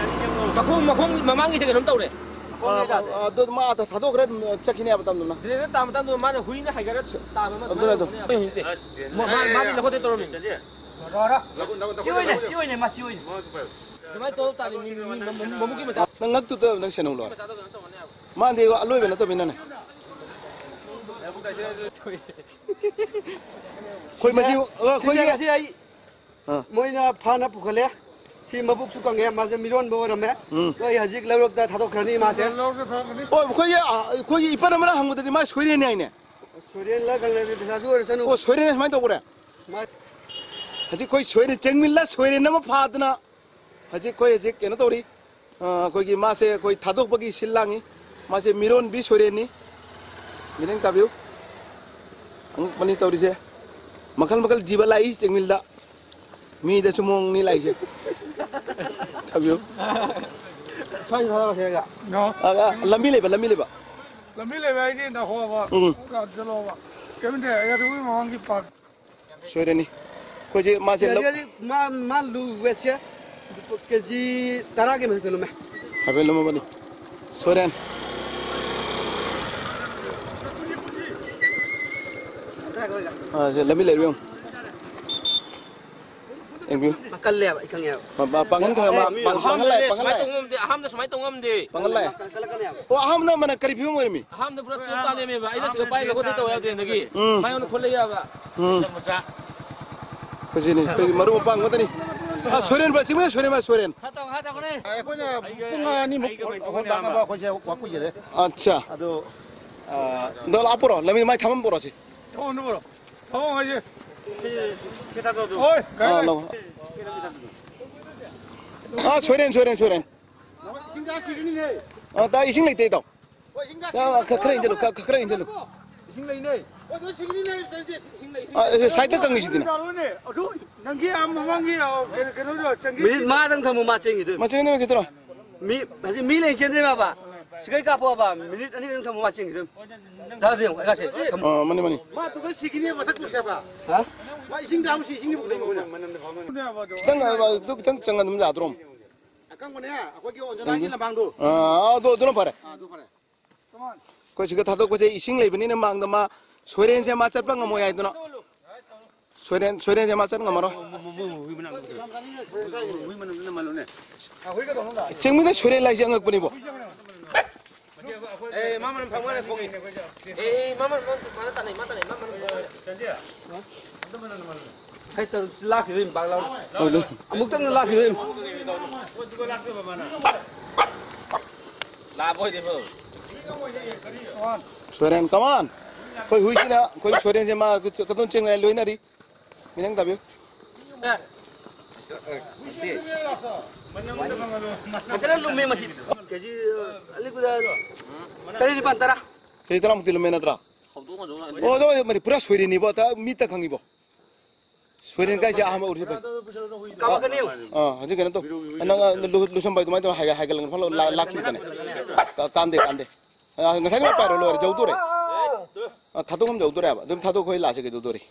ꯃꯈꯣꯡ, ꯃꯈꯣꯡ ꯃꯃꯥꯡꯒꯤꯁꯦ ꯀꯩꯅꯣꯝ ꯇꯧꯔꯦ꯫ ꯑꯥ, ꯑꯥ, ꯑꯗꯨ ꯃꯥ ꯑꯥꯗ ꯊꯥꯗꯣꯛꯈ꯭ꯔꯦ, ꯑꯗꯨꯝ ꯆꯠꯈꯤꯅꯦꯕ ꯇꯞ ꯇꯞꯅ꯫ ꯗ꯭ꯔꯦꯟꯗ ꯇꯥꯕ ꯃꯇꯝꯗ ꯃꯥꯅ ꯍꯨꯏꯅ ꯍꯥꯏꯒꯠꯂ ꯇꯥꯕ ꯑꯃ ꯑꯗꯨꯅ ꯑꯗꯨꯝ ꯑꯗꯨꯃꯥꯏꯅ ꯇꯧꯕꯅꯦ꯫ ꯃꯥ-, ꯃꯥ-, ꯃꯥꯗꯤ ꯂꯧꯈꯠꯇꯦ ꯇꯧꯔꯝꯃꯤꯅꯦ꯫ ꯆꯤ ꯑꯣꯏꯅꯦ, ꯆꯤ ꯑꯣꯏꯅꯦ, ꯃꯥ ꯆꯤ ꯑꯣꯏꯅꯦ꯫ ꯑꯗꯨꯃꯥꯏꯅ ꯇꯧꯔ ꯇꯥꯔꯗꯤ ꯃꯤ, ꯃꯤ, ꯃꯤ, ꯃꯕꯨꯛꯀꯤ ꯃꯆꯥ ꯅꯪ ꯉꯛꯇꯨꯗ ꯅꯪ ꯁꯦꯟꯅꯧ ꯂꯣꯏꯔꯦ꯫ ꯃꯆꯥꯗꯣ ꯀꯩꯅꯣ ꯇꯧꯔꯅꯦꯕ꯫ ꯃꯥꯗꯤ ꯑꯂꯣꯏꯕ ꯅꯠꯇꯕꯅꯤꯅꯅꯦ꯫ ꯑꯩꯈꯣꯏ ꯃꯁꯤ, ꯑ, ꯑꯩꯈꯣꯏꯒꯤ ꯁꯤꯁꯦ ꯉꯁꯤ ꯑꯩ ꯑꯥ꯫ ꯃꯣꯏꯅ ꯐꯥꯅ ꯄꯨꯈꯠꯂꯦ꯫ ꯁꯤ ꯃꯕꯨꯛꯁꯨ ꯀꯪꯉꯦ, ꯃꯥꯁꯦ ꯃꯤꯔꯣꯟꯕ ꯑꯣꯏꯔꯝꯃꯦ꯫ ꯎꯝ꯫ ꯑꯩ ꯍꯧꯖꯤꯛ ꯂꯧꯔꯣꯛꯇ ꯊꯥꯗꯣꯛꯈ꯭ꯔꯅꯤ ꯃꯥꯁꯦ꯫ ꯑꯣ, ꯑꯩꯈꯣꯏꯒꯤ, ꯑ, ꯑꯩꯈꯣꯏꯒꯤ ꯏꯄꯟ ꯑꯃꯅ ꯍꯪꯕꯗꯗꯤ ꯃꯥ ꯁꯣꯏꯔꯦꯅꯦ ꯍꯥꯏꯅꯦ꯫ ꯁꯣꯏꯔꯦꯟꯂ ꯈꯪꯗꯦ, ꯄꯩꯁꯥꯁꯨ ꯑꯣꯏꯔꯁꯅꯨ꯫ ꯑꯣ, ꯁꯣꯏꯔꯦꯟ ꯁꯨꯃꯥꯏꯅ ꯇꯧꯕ꯭ꯔꯦ? ꯃꯥ- ꯍꯧꯖꯤꯛ ꯑꯩꯈꯣꯏ ꯁꯣꯏꯔꯦꯟ, ꯆꯦꯡꯃꯤꯜꯂ ꯁꯣꯏꯔꯦꯟ ꯑꯃ ꯐꯥꯗꯅ ꯍꯧꯖꯤꯛ ꯑꯩꯈꯣꯏ ꯍꯧꯖꯤꯛ ꯀꯩꯅꯣ ꯇꯧꯔꯤ꯫ ꯑ, ꯑꯩꯈꯣꯏꯒꯤ ꯃꯥꯁꯦ ꯑꯩꯈꯣꯏ ꯊꯥꯗꯣꯛꯄꯒꯤ ꯁꯤꯜ ꯂꯥꯡꯉꯤ꯫ ꯃꯥꯁꯦ ꯃꯤꯔꯣꯟꯕꯤ ꯁꯣꯏꯔꯦꯟꯅꯤ꯫ ꯃꯤꯠꯌꯦꯡ ꯇꯥꯕꯤꯌꯨ꯫ ꯑꯉꯛꯄꯅꯤ ꯇꯧꯔꯤꯁꯦ꯫ ꯃꯈꯜ ꯃꯈꯜ ꯖꯤꯕ ꯂꯥꯛꯏ ꯆꯦꯡꯃꯤꯜꯗ꯫ ꯃꯤꯗꯁꯨ ꯃꯑꯣꯡꯅꯤ ꯂꯥꯛꯏꯁꯦ꯫ ꯇꯥꯕꯤꯌꯨ꯫ ꯁ꯭ꯋꯥꯏꯗ ꯊꯥꯗꯔꯛꯀꯦ꯫ ꯑ, ꯑ, ꯂꯝꯕꯤ ꯂꯩꯕ, ꯂꯝꯕꯤ ꯂꯩꯕ꯫ ꯂꯝꯕꯤ ꯂꯩꯕ ꯍꯥꯏꯗꯤ ꯅꯥꯍꯣꯕ꯫ ꯎꯝ꯫ ꯆꯠꯂꯣꯕ꯫ ꯀꯩꯝꯇ ꯌꯥꯗꯕꯒꯤ ꯃꯃꯥꯡꯒꯤ ꯄꯥꯔꯛ꯫ ꯁꯣꯏꯔꯅꯤ꯫ ꯑꯩꯈꯣꯏꯁꯦ ꯃꯥꯁꯦ ꯂꯧ- ꯍꯧꯖꯤꯛ ꯃꯥ, ꯃꯥ ꯂꯨ ꯋꯦꯠꯁꯦ ꯀꯦꯖꯤ ꯇꯔꯥꯒꯤ ꯃꯊꯛꯇ ꯂꯨꯝꯃꯦ꯫ ꯍꯥꯏꯐꯦꯠ ꯂꯨꯝꯃꯕꯅꯤ꯫ ꯁꯣꯏꯔꯦꯟ꯫ ꯑꯥ, ꯁꯦ ꯂꯝꯕꯤ ꯂꯩꯔꯨ ꯌꯦꯡꯉꯨ꯫ ꯌꯦꯡꯕꯤꯌꯨ꯫ ꯃꯥ ꯀꯜꯂꯦꯕ, ꯑꯩ ꯈꯪꯉꯦꯕ꯫ ꯄꯥ-, ꯄꯥ-, ꯄꯥꯡꯒꯟ ꯈꯔ ꯃꯥ-, ꯄꯥꯡ-, ꯄꯥꯡꯒꯜ ꯂꯥꯛꯑꯦ, ꯑꯍꯥꯟꯕꯗꯅꯦ ꯄꯥꯡꯒꯜ ꯁꯨꯃꯥꯏꯅ ꯂꯥꯛꯑꯦ꯫ ꯇꯧ ꯉꯝꯗꯦ, ꯑꯍꯥꯟꯕꯗ ꯁꯨꯃꯥꯏꯅ ꯇꯧ ꯉꯝꯗꯦ꯫ ꯄꯥꯡꯒꯜ ꯂꯥꯛꯑꯦ꯫ ꯀꯜꯂꯛꯀꯅꯦꯕ꯫ ꯑꯣ, ꯑꯍꯥꯟꯕꯗ ꯑꯃꯅ ꯀꯔꯤ ꯐꯤꯕꯝ ꯑꯣꯏꯔꯝꯃꯤ? ꯑꯍꯥꯟꯕꯗ ꯄꯨꯔꯥ ꯇꯨꯝ ꯇꯥ ꯂꯩꯔꯝꯃꯦꯕ꯫ ꯑꯩꯅ ꯁꯤꯗ ꯄꯥꯏꯔꯒ ꯈꯣꯠꯇꯅ ꯇꯧ ꯌꯥꯗ꯭ꯔꯦ, ꯑꯗꯒꯤ ꯎꯝ꯫ ꯃꯥꯏ ꯑꯣꯟꯅ ꯈꯣꯠꯂ ꯌꯥꯕ꯫ ꯎꯝ꯫ ꯑꯩꯈꯣꯏꯁꯤꯅꯤ, ꯑꯩꯈꯣꯏꯒꯤ ꯃꯔꯨꯞ ꯃꯄꯥꯡ ꯉꯥꯛꯇꯅꯤ꯫ ꯑꯥ, ꯁꯣꯏꯔꯦꯟ ꯕ꯭ꯔꯣ, ꯆꯤꯡꯃꯤꯗ ꯁꯣꯏꯔꯦꯟ ꯃꯥ ꯁꯣꯏꯔꯦꯟ꯫ ꯑꯩꯈꯣꯏꯅ ꯄꯨꯡ ꯑꯅꯤꯃꯨꯛ ꯍꯣꯜ ꯂꯥꯛꯅꯕ ꯑꯩꯈꯣꯏꯁꯦ ꯋꯥꯛ ꯀꯨꯏꯖꯔꯦ꯫ ꯑꯠꯆꯥ꯫ ꯑꯗꯣ, ꯑꯥ, ꯑꯗꯣ ꯂꯥꯛꯑꯣ ꯄꯨꯔꯛꯑꯣ, ꯂꯝꯕꯤ ꯃꯥꯏ ꯊꯝꯃ ꯄꯨꯔꯛꯑꯣꯁꯤ꯫ ꯊꯣꯡꯗ ꯄꯨꯔꯛꯑꯣ꯫ ꯊꯣꯡ ꯍꯥꯏꯁꯦ꯫ ꯁꯤ ꯊꯥꯗꯣꯛꯑꯣ ꯑꯗꯨ꯫ ꯍꯣꯏ, ꯑꯥ, ꯂꯧ꯫ ꯑꯥ, ꯁꯣꯏꯔꯦꯟ, ꯁꯣꯏꯔꯦꯟ, ꯁꯣꯏꯔꯦꯟ꯫ ꯏꯁꯤꯡ ꯆꯥ ꯁꯤꯒꯅꯤꯅꯦ꯫ ꯑꯥ, ꯇꯥ, ꯏꯁꯤꯡ ꯂꯩꯇꯦ, ꯏꯇꯥꯎ꯫ ꯍꯣꯏ, ꯏꯁꯤꯡ ꯆꯥ ꯑꯥ, ꯁꯤꯒꯅꯤ꯫ ꯈ-, ꯈꯔ ꯏꯟꯖꯜꯂꯨ, ꯈ-, ꯈꯔ ꯏꯟꯖꯜꯂꯨ꯫ ꯏꯁꯤꯡ ꯂꯩꯅꯦ꯫ ꯍꯣꯏ, ꯂꯣꯏ ꯁꯤꯒꯅꯤꯅꯦ, ꯏꯁꯤꯡ, ꯏꯁꯤꯡ ꯂꯩ, ꯏꯁꯤꯡ ꯑꯥ, ꯂꯩ꯫ ꯁꯥꯏꯠꯇ ꯀꯪꯉꯤꯁꯤꯗꯤꯅꯦ꯫ ꯑꯗꯨ ꯅꯪꯒꯤ ꯑꯥ ꯃꯃꯥꯡꯒꯤ, ꯑꯥ, ꯀꯩꯅꯣ, ꯀꯩꯅꯣꯗꯣ ꯆꯪꯒꯦ꯫ ꯃꯤꯅꯤꯠ ꯃꯉꯥꯗꯪ ꯊꯝꯃꯨ, ꯃꯥ ꯆꯦꯟꯈꯤꯗꯣꯏꯅꯤ꯫ ꯃꯥ ꯆꯦꯟꯈꯤꯗꯣꯏꯅꯤ, ꯆꯦꯟꯈꯤꯗꯣꯏꯅꯤ꯫ ꯃꯤ, ꯍꯧꯖꯤꯛ ꯃꯤ ꯂꯩ ꯆꯦꯟꯗꯣꯏꯅꯦꯕ꯫ ꯁꯤꯒꯩ ꯀꯥꯞꯄꯣꯕ, ꯃꯤꯅꯤꯠ ꯑꯅꯤꯗꯪ ꯊꯝꯃꯨ, ꯃꯥ ꯆꯦꯟꯈꯤꯗꯣꯏꯅꯤ꯫ ꯇꯥꯗꯦ ꯌꯦꯡꯉꯨ, ꯑꯩ ꯀꯥꯁꯦ ꯊꯝꯃꯨ꯫ ꯑꯥ, ꯃꯥꯅꯤ, ꯃꯥꯅꯤ꯫ ꯃꯥ ꯇꯨꯒ ꯁꯤꯒꯤꯅꯦ, ꯃꯊꯛ ꯄꯨꯁꯦꯕ꯫ ꯍꯥ? ꯃꯥ ꯏꯁꯤꯡ ꯆꯥꯕꯁꯤ ꯏꯁꯤꯡꯒꯤ ꯄꯨꯈ꯭ꯔꯤ ꯃꯈꯣꯏꯅ꯫ ꯈꯤꯇꯪ, ꯑꯗꯨ ꯈꯤꯇꯪ ꯆꯪꯉ ꯑꯗꯨꯝ ꯌꯥꯗ꯭ꯔꯣ? ꯑꯀꯪꯕꯅꯦ, ꯑꯩꯈꯣꯏꯒꯤ ꯑꯣꯟꯖꯅꯥꯒꯤ ꯂꯝꯍꯥꯡꯗꯣ꯫ ꯑꯥ, ꯑꯗꯨ, ꯑꯗꯨꯅ ꯐꯔꯦ꯫ ꯑꯥ, ꯑꯗꯨ ꯐꯔꯦ꯫ ꯑꯩꯈꯣꯏ ꯁꯤꯒ ꯊꯥꯗꯣꯛꯄꯁꯦ ꯏꯁꯤꯡ ꯂꯩꯕꯅꯤꯅ ꯃꯥꯡꯗ ꯃꯥ ꯁꯣꯏꯔꯦꯟꯁꯦ ꯃꯥ ꯆꯠꯄ ꯉꯝꯃꯣꯏ ꯍꯥꯏꯗꯅ꯫ ꯁꯣꯏꯔꯦꯟ, ꯁꯣꯏꯔꯦꯟꯁꯦ ꯃꯥ ꯆꯠ ꯉꯝꯃꯔꯣꯏ꯫ ꯆꯤꯡꯃꯤꯗ ꯁꯣꯏꯔꯦꯟ ꯂꯥꯏꯁꯦ ꯑꯉꯛꯄꯅꯤꯕꯣ꯫ ꯑꯦ, ꯃꯥ ꯃꯅꯝ ꯐꯪ ꯃꯥꯅ ꯈꯣꯡꯉꯤ꯫ ꯑꯦ, ꯃꯥ ꯃꯅꯝ, ꯃꯥꯅ ꯇꯥꯟꯅꯩ, ꯃꯥ ꯇꯥꯟꯅꯩ, ꯃꯥ ꯃꯅꯝ ꯐꯪ ꯃꯥꯅ꯫ ꯍꯩ, ꯇꯧ-, ꯂꯥꯛꯈꯤꯗꯣꯏꯅꯤ, ꯄꯥꯛ ꯂꯥꯎ꯫ ꯍꯣꯏ, ꯑꯗꯨ꯫ ꯑꯃꯨꯛꯇꯪꯗ ꯂꯥꯛꯈꯤꯗꯣꯏꯅꯤ꯫ ꯂꯥꯛꯑꯕ ꯑꯣꯏꯗꯤ ꯐꯕ꯫ ꯁꯣꯏꯔꯦꯟ, come on꯫ ꯑꯩꯈꯣꯏ ꯍꯨꯏꯁꯤꯅ ꯑꯩꯈꯣꯏ ꯁꯣꯏꯔꯦꯟꯁꯦ ꯃꯥ ꯀꯗꯣꯝ ꯆꯦꯟꯈ꯭ꯔꯦ ꯂꯣꯏꯅꯔꯤ꯫ ꯃꯤꯅꯪ ꯇꯥꯕꯤꯌꯨ꯫ ꯐꯖꯅ ꯂꯨꯝꯃꯦ ꯃꯁꯤ꯫ ꯀꯦꯖꯤ, ꯑ, ꯑꯂꯤꯕꯗ ꯇꯔꯦꯠ ꯅꯤꯄꯥꯟ ꯇꯔꯥ꯫ ꯀꯦꯖꯤ ꯇꯔꯥꯃꯨꯛꯇꯤ ꯂꯨꯝꯃꯦ ꯅꯠꯇ꯭ꯔꯥ? ꯑꯣ, ꯑꯗꯣ ꯃꯅꯤ ꯄꯨꯔꯥ ꯁꯣꯏꯔꯤꯅꯤꯕꯣ꯫ ꯃꯤꯠꯇ ꯈꯪꯉꯤꯕꯣ꯫ ꯁꯣꯏꯔꯦꯟ ꯀꯥꯏꯁꯦ ꯑꯍꯥꯟꯕ ꯎꯔꯤꯁꯦ ꯐꯩ꯫ ꯀꯥꯄꯛꯀꯅꯤ꯫ ꯑꯥ, ꯍꯧꯖꯤꯛ ꯀꯩꯅꯣ ꯇꯧ꯫ ꯅꯪ, ꯑ, ꯂꯨ-, ꯂꯨꯁꯟꯕ ꯑꯗꯨꯃꯥꯏꯅ ꯇꯧꯔ ꯍꯥꯏꯒ-, ꯍꯥꯏꯒꯠꯂꯒ ꯐꯠ ꯂꯥ-, ꯂꯥꯛꯈꯤꯕꯗꯅꯦ꯫ ꯀꯥ-, ꯀꯥꯟꯗꯦ, ꯀꯥꯟꯗꯦ꯫ ꯑ, ꯉꯁꯥꯏꯒꯤ ꯄꯥꯏꯔꯣ, ꯂꯣꯏꯔꯦ, ꯌꯧꯗꯣꯔꯦ꯫ ꯑ, ꯊꯥꯗꯣꯛꯐꯝ ꯌꯧꯗꯣꯔꯦ ꯍꯥꯏꯕ꯫ ꯑꯗꯨꯝ ꯊꯥꯗꯣꯛ, ꯑꯩꯈꯣꯏ ꯂꯥꯛꯑꯁꯦ ꯀꯩꯗꯧꯗꯣꯔꯤ?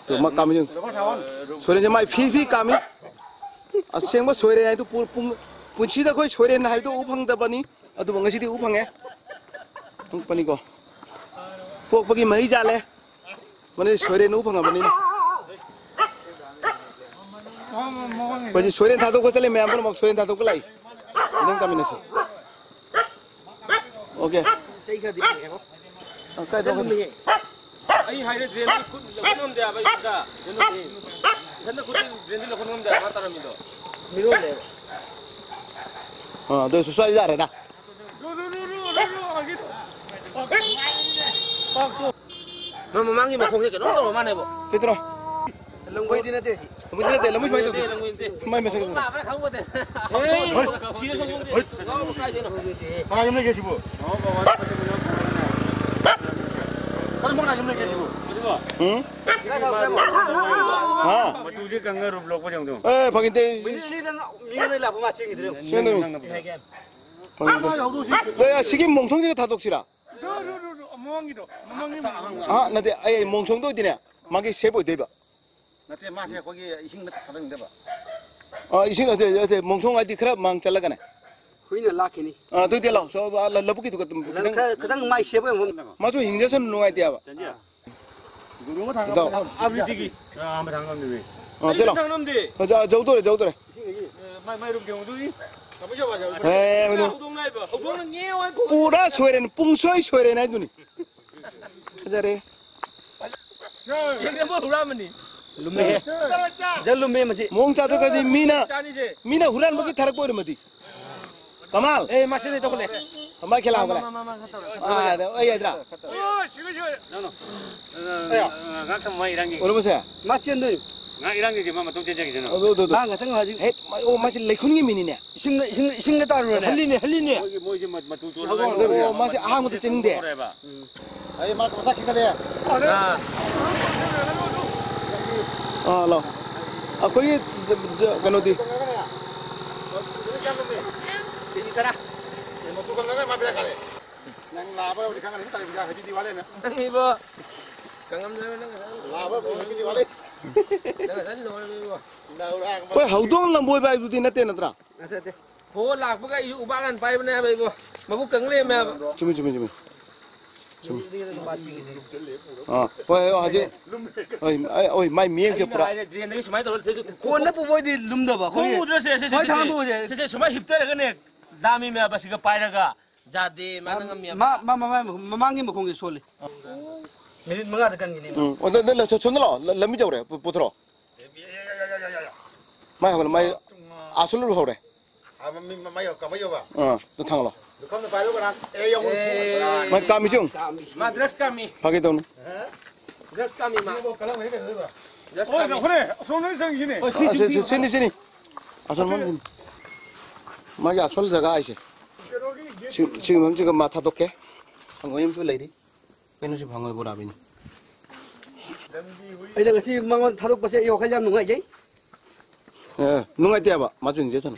ꯇꯨ, ꯃꯥ ꯀꯥꯝꯃꯤ ꯌꯦꯡꯉꯨ꯫ ꯁꯣꯏꯔꯦꯟꯁꯦ ꯃꯥꯏ ꯐꯤ ꯐꯤ ꯀꯥꯝꯃꯤ꯫ ꯑꯁꯦꯡꯕ ꯁꯣꯏꯔꯦꯟ ꯍꯥꯏꯗꯨ ꯄꯨ-, ꯄꯨꯡ-, ꯄꯨꯟꯁꯤꯗ ꯑꯩꯈꯣꯏ ꯁꯣꯏꯔꯦꯟ ꯍꯥꯏꯕꯗꯨ ꯎ ꯐꯪꯗꯕꯅꯤ꯫ ꯑꯗꯨꯕꯨ ꯉꯁꯤꯗꯤ ꯎ ꯐꯪꯉꯦ꯫ ꯑꯉꯛꯄꯅꯤꯀꯣ꯫ ꯄꯣꯛꯄꯒꯤ ꯃꯍꯩ ꯆꯥꯜꯂꯦ꯫ ꯃꯅꯤ ꯁꯣꯏꯔꯦꯟ ꯎ ꯐꯪꯉꯕꯅꯤꯅ꯫ ꯑꯩꯈꯣꯏꯗꯤ ꯁꯣꯏꯔꯦꯟ ꯊꯥꯗꯣꯛꯄ ꯆꯠꯂꯤ, ꯃꯌꯥꯝ ꯄꯨꯝꯅꯃꯛ ꯁꯣꯏꯔꯦꯟ ꯊꯥꯗꯣꯛꯄ ꯂꯥꯛꯏ꯫ ꯅꯪ ꯇꯥꯃꯤꯟꯅꯁꯤ꯫ ꯑꯣꯀꯦ꯫ ꯆꯩ ꯈꯔꯗꯤ ꯐꯪꯉꯦꯕꯣ꯫ ꯑ, ꯀꯥꯏ ꯇꯧꯒꯅꯤ? ꯑꯩ ꯍꯥꯏꯔꯦ, ꯗ꯭ꯔꯦꯟꯗꯤ ꯈꯨꯠ ꯂꯧꯈꯠ ꯉꯝꯗꯦ ꯍꯥꯏꯕ, ꯑꯩ ꯏꯊꯟꯗ꯫ ꯀꯩꯅꯣꯗꯤ, ꯏꯊꯟꯗ ꯈꯨꯠꯇꯤ ꯗ꯭ꯔꯦꯟꯗꯤ ꯂꯧꯈꯠ ꯉꯝꯗꯦ ꯍꯥꯏꯕ, ꯃꯥ ꯇꯥꯔꯝꯃꯤꯗꯣ꯫ ꯃꯤꯔꯣꯜꯂꯦꯕ꯫ ꯑ, ꯑꯗꯨ ꯑꯣꯏꯁꯨ ꯁ꯭ꯋꯥꯏ ꯌꯥꯔꯦꯗ꯫ ꯃꯥ ꯃꯃꯥꯡꯒꯤ ꯃꯈꯣꯡꯁꯦ ꯀꯩꯅꯣꯝ ꯇꯧꯔ ꯃꯥꯅꯦꯕꯣ꯫ ꯀꯩꯗꯧꯔꯣ? ꯂꯪꯕꯩꯗꯤ ꯅꯠꯇꯦ ꯁꯤ꯫ ꯂꯪꯕꯩꯗꯤ ꯅꯠꯇꯦ, ꯂꯪꯕꯩ ꯁꯨꯃꯥꯏꯅ ꯇꯧꯗꯦ꯫ ꯂꯪꯕꯩ ꯅꯠꯇꯦ꯫ ꯃꯥꯏ ꯃꯁꯛ ꯐꯖꯅ꯫ ꯂꯥꯛꯄ꯭ꯔꯥ ꯈꯪꯄꯣꯠꯇꯦ꯫ ꯍꯣꯏ꯫ ꯁꯤꯔ ꯁꯣꯡ ꯁꯣꯡ ꯉꯥꯎꯕ ꯀꯥꯏꯗꯩꯅꯣ? ꯀꯅꯥ ꯌꯨꯝ ꯂꯩꯒꯦ ꯁꯤꯕꯨ? ꯀꯔꯝꯕ ꯀꯅꯥ ꯌꯨꯝ ꯂꯩꯒꯦ ꯁꯤꯕꯨ? ꯎꯝ? ꯀꯥꯏ ꯊꯥꯎ ꯆꯥꯃꯣ? ꯍꯥ? ꯃꯇꯨꯁꯦ ꯀꯪꯉ ꯔꯨꯞ ꯂꯣꯛꯄ ꯌꯦꯡꯉꯨ꯫ ꯑꯦ, ꯐꯥꯒꯤ ꯅꯠꯇꯦ꯫ ꯃꯤꯅꯤꯠ ꯑꯅꯤꯗꯪ ꯃꯤꯉꯣꯟꯗ ꯂꯥꯛꯄ ꯃꯥ ꯆꯦꯟꯈꯤꯗ꯭ꯔꯦ꯫ ꯆꯦꯟꯗꯣꯏꯅꯤ꯫ ꯐꯥꯒꯤ ꯅꯠꯇꯦ꯫ ꯑꯦ, ꯑꯁꯤꯒꯤ ꯃꯣꯡꯊꯣꯡꯁꯤꯗ ꯊꯥꯗꯣꯛꯁꯤꯔꯥ? ꯃꯃꯥꯡꯒꯤꯗꯣ, ꯃꯃꯥꯡꯒꯤ ꯃꯃꯥꯡꯒꯤ꯫ ꯑꯍꯥ, ꯅꯠꯇꯦ, ꯑꯩ ꯃꯣꯡꯁꯣꯡꯗ ꯑꯣꯏꯗꯤꯅꯦ, ꯃꯥꯒꯤ ꯁꯦꯞ ꯑꯣꯏꯗꯣꯏꯕ꯫ ꯅꯠꯇꯦ, ꯃꯥꯁꯦ ꯑꯩꯈꯣꯏꯒꯤ ꯏꯁꯤꯡꯗ ꯊꯥꯗꯅꯤꯡꯗꯕ꯫ ꯑꯥ, ꯏꯁꯤꯡ ꯅꯠꯇꯦ, ꯅꯠꯇꯦ, ꯃꯣꯡꯁꯣꯡ ꯍꯥꯏꯗꯤ ꯈꯔ ꯃꯥꯡ ꯆꯠꯂꯒꯅꯦ꯫ ꯍꯨꯏꯅ ꯂꯥꯛꯈꯤꯅꯤ꯫ ꯑꯥ, ꯑꯗꯨꯏꯗꯤ ꯂꯥꯛꯑꯣ, ꯁꯣ-, ꯑꯥ, ꯂ-, ꯂꯧꯕꯨꯛꯀꯤꯗꯨꯒ ꯑꯗꯨꯝ ꯅꯪ ꯈꯤꯇꯪ ꯈꯔ, ꯈꯤꯇꯪ ꯃꯥꯏ ꯁꯦꯞ ꯑꯣꯏꯕ ꯑꯃ꯫ ꯃꯥꯁꯨ ꯍꯤꯡꯖꯁꯅꯨ, ꯅꯨꯡꯉꯥꯏꯇꯦ ꯍꯥꯏꯕ꯫ ꯏꯇꯥꯎ꯫ ꯑꯥ, ꯆꯠꯂꯣ꯫ ꯑꯥ, ꯖ-, ꯖꯧꯗꯣꯔꯦ, ꯖꯧꯗꯣꯔꯦ꯫ ꯍꯦ, ꯃꯗꯨ꯫ ꯄꯨꯔꯥ ꯁꯣꯏꯔꯦꯅꯦ, ꯄꯨꯡꯁꯣꯏ ꯁꯣꯏꯔꯦꯅꯦ ꯍꯥꯏꯗꯨꯅꯤ꯫ ꯐꯖꯔꯦ꯫ ꯂꯨꯝꯃꯦꯍꯦ꯫ ꯐꯖ ꯂꯨꯝꯃꯦ ꯃꯁꯤ꯫ ꯃꯑꯣꯡ ꯆꯥꯗ꯭ꯔꯒꯗꯤ ꯃꯤꯅ, ꯃꯤꯅ ꯍꯨꯔꯥꯟꯕꯒꯤ ꯊꯥꯔꯛꯄ ꯑꯣꯏꯔꯝꯃꯗꯤ꯫ ꯀꯃꯥꯜ꯫ ꯑꯦ, ꯃꯥ ꯁꯤꯗꯩ ꯇꯧꯈꯠꯂꯦ꯫ ꯃꯥ ꯈꯦꯂꯥ ꯍꯧꯒꯠꯂꯦ꯫ ꯃꯥ, ꯃꯥ, ꯃꯥ, ꯈꯠꯇꯧꯔꯦ, ꯑꯥ, ꯈꯠꯇꯧꯔꯦ꯫ ꯑꯗ, ꯑꯩ ꯍꯥꯏꯗ꯭ꯔꯥ? ꯅꯣ, ꯅꯣ꯫ ꯑ, ꯑ, ꯉꯥꯏꯍꯥꯛꯇꯪ ꯃꯥ ꯏꯔꯥꯡꯒꯤ꯫ ꯎꯔꯕꯣꯁꯦ? ꯃꯥ ꯆꯦꯟꯗꯣꯏꯅꯤ꯫ ꯉꯥꯏꯍꯥꯛ ꯏꯔꯥꯡꯒꯤꯗꯤ ꯃꯥ ꯃꯇꯣꯝ ꯆꯦꯟꯖꯈꯤꯁꯅꯨ꯫ ꯑꯗꯨ, ꯑꯗꯨ, ꯑꯗꯨ꯫ ꯃꯥ ꯉꯥꯛꯇꯪ ꯍꯧꯖꯤꯛ ꯍꯦ, ꯃꯥ, ꯑꯣ, ꯃꯥꯁꯦ ꯂꯩꯈꯨꯟꯒꯤ ꯃꯤꯅꯤꯅꯦ꯫ ꯏꯁꯤꯡꯗ, ꯏꯁꯤꯡ, ꯏꯁꯤꯡꯗ ꯇꯥꯔꯨꯔꯅꯦ꯫ ꯍꯜꯂꯤꯅꯦ, ꯍꯜꯂꯤꯅꯦ꯫ ꯃꯣꯏꯒꯤ, ꯃꯣꯏꯁꯦ ꯃ-, ꯃꯇꯨ ꯆꯣꯠꯂꯒ ꯑꯣ, ꯃꯁꯥ ꯈꯤꯡꯒꯠꯂꯦ꯫ ꯍꯧꯔꯦꯕ꯫ ꯑꯩ ꯃꯥ ꯃꯁꯥ ꯈꯤꯡꯒꯠꯂꯦ꯫ ꯑꯥ꯫ ꯑꯥ, ꯂꯥꯎ꯫ ꯑꯩꯈꯣꯏꯒꯤ ꯖ-, ꯖ-, ꯀꯩꯅꯣꯗꯤ? ꯀꯦꯖꯤ ꯇꯔꯥ꯫ ꯃꯇꯨ ꯀꯪꯉꯒ ꯃꯥ ꯕꯦꯔꯥ ꯀꯥꯔꯦ꯫ ꯅꯪ ꯂꯥꯛꯑꯕ꯭ꯔꯥ ꯍꯧꯖꯤꯛ ꯈꯪꯒꯅꯤ꯫ ꯍꯦꯄꯤ ꯗꯤꯋꯥꯂꯤꯅ꯫ ꯅꯪ ꯏꯕꯣ꯫ ꯀꯪꯉꯝꯗ꯭ꯔꯕ ꯅꯪ ꯉꯁꯥꯏ? ꯂꯥꯛꯑꯕ꯭ꯔꯥ ꯍꯦꯄꯤ ꯗꯤꯋꯥꯂꯤ꯫ ꯅꯪ ꯉꯁꯥꯏ ꯂꯣꯏꯔꯕ ꯏꯕꯣ? ꯑꯩꯈꯣꯏ ꯍꯧꯗꯣꯡ ꯂꯝꯕꯣꯏꯕ ꯍꯥꯏꯕꯗꯨꯗꯤ ꯅꯠꯇꯦ ꯅꯠꯇ꯭ꯔꯥ? ꯅꯠꯇꯦ, ꯅꯠꯇꯦ꯫ ꯍꯣ, ꯂꯥꯛꯄꯒ ꯑꯩꯁꯨ ꯎꯕꯥꯛ ꯍꯥꯟꯅ ꯄꯥꯏꯕꯅꯦ ꯍꯥꯏꯕ ꯏꯕꯣ꯫ ꯃꯕꯨꯛ ꯀꯪ ꯂꯩꯔꯝꯃꯦ ꯍꯥꯏꯕ꯫ ꯆꯨꯝꯃꯤ, ꯆꯨꯝꯃꯤ, ꯆꯨꯝꯃꯤ꯫ ꯆꯨꯝꯃꯤ꯫ ꯑꯥ, ꯍꯣꯏ, ꯍꯣꯏ, ꯍꯧꯖꯤꯛ꯫ ꯍꯣꯏ, ꯑꯩ, ꯍꯣꯏ, ꯃꯥꯏ ꯃꯤꯠꯌꯦꯡꯁꯦ ꯑꯩꯅ ꯄꯨꯔꯥ꯫ ꯍꯥꯏꯔꯦ, drainꯗꯒꯤ ꯁꯨꯃꯥꯏꯅ ꯇꯧꯔ ꯂꯩꯊꯣꯏꯗꯣ꯫ ꯀꯣꯟꯅ ꯄꯨꯕ ꯑꯣꯏꯗꯤ ꯂꯨꯝꯗꯕ ꯑꯩꯈꯣꯏꯒꯤ꯫ ꯈꯣꯡ ꯎꯗ꯭ꯔꯣ? ꯁꯦ, ꯁꯦ, ꯁꯦ, ꯃꯣꯏ ꯁꯦ, ꯊꯥꯡꯒꯠꯄ ꯁꯦ꯫ ꯑꯣꯏꯗꯤ꯫ ꯁꯦ, ꯁꯦ, ꯁꯨꯃꯥꯏꯅ ꯍꯤꯞꯊꯔꯒꯅꯦ, ꯗꯥꯝꯃꯤ ꯃꯌꯥꯝ ꯑꯁꯤꯒ ꯄꯥꯏꯔꯒ꯫ ꯌꯥꯗꯦ, ꯃꯥꯅ ꯉꯝꯃꯦꯕ꯫ ꯃꯥ, ꯃꯥ, ꯃꯃꯥꯡ-, ꯃꯃꯥꯡꯒꯤ ꯃꯈꯣꯡꯁꯦ ꯁꯣꯜꯂꯤ꯫ ꯃꯤꯅꯤꯠ ꯃꯉꯥꯗ ꯀꯟꯒꯤꯅꯤ꯫ ꯎꯝ, ꯑꯣ, ꯂ-, ꯂ-, ꯂ-, ꯁꯣꯝꯗ ꯂꯥꯛꯑꯣ, ꯂ-, ꯂꯝꯕꯤ ꯇꯧꯔꯦ, ꯄꯨ-, ꯄꯨꯊꯣꯔꯛꯑꯣ꯫ ꯃꯥꯏ ꯍꯧꯒꯠꯂꯦ, ꯃꯥꯏ ꯑꯥꯁꯨ ꯂꯨ ꯍꯧꯔꯦ꯫ ꯑꯥ, ꯃ-, ꯃ-, ꯃꯥꯏ ꯀꯃꯥꯏ ꯌꯧꯕ? ꯑꯥ, ꯑꯗꯨ ꯊꯥꯡꯒꯠꯂꯣ꯫ ꯂꯨꯈꯝꯗ ꯄꯥꯏꯔꯨ ꯀꯅꯥ? ꯑꯦ, ꯌꯧ-, ꯑꯦ꯫ ꯃꯥꯏ ꯀꯥꯝꯃꯤꯁꯤ ꯌꯦꯡꯉꯨ꯫ ꯃꯥ drugs ꯀꯥꯝꯃꯤ꯫ ꯐꯥꯒꯦ ꯇꯧꯅꯤ꯫ ꯍꯥ? Drugs ꯀꯥꯝꯃꯤ ꯃꯥ꯫ ꯁꯤꯕꯨ ꯀꯔꯝꯕ ꯀꯩꯗꯧꯗꯣꯏꯕ? Drugs ꯍꯣꯏ, ꯀꯥꯝꯃꯤ꯫ ꯍꯣꯏ, ꯑꯁꯣꯝꯗ ꯆꯪꯉꯤꯁꯤꯅꯦ꯫ ꯍꯣꯏ, ꯁꯤ, ꯑꯥ, ꯁꯤ, ꯁꯤ, ꯁꯤ, ꯁꯤꯅꯤ, ꯁꯤꯅꯤ꯫ ꯑꯁꯣꯝ ꯃꯥꯡꯁꯤꯅꯤ꯫ ꯃꯥꯒꯤ ꯑꯁꯣꯜ ꯖꯒꯥ ꯍꯥꯏꯁꯦ꯫ ꯁꯤ, ꯁꯤ ꯃꯐꯝꯁꯤꯒ ꯃꯥ ꯊꯥꯗꯣꯛꯀꯦ꯫ ꯍꯪꯉꯣꯏ ꯑꯃꯁꯨ ꯂꯩꯔꯤ꯫ ꯀꯩꯅꯣ ꯁꯤꯕꯨ ꯍꯪꯉꯣꯏ ꯕꯣꯔꯥꯕꯤꯅꯤ꯫ ꯑꯩꯅ ꯉꯁꯤ ꯃꯉꯣꯟꯗ ꯊꯥꯗꯣꯛꯄꯁꯦ ꯑꯩ ꯋꯥꯈꯜ ꯌꯥꯝ ꯅꯨꯡꯉꯥꯏꯖꯩ꯫ ꯑꯦ, ꯅꯨꯡꯉꯥꯏꯇꯦ ꯍꯥꯏꯕ, ꯃꯥꯁꯨ ꯏꯟꯖꯦꯁꯟ꯫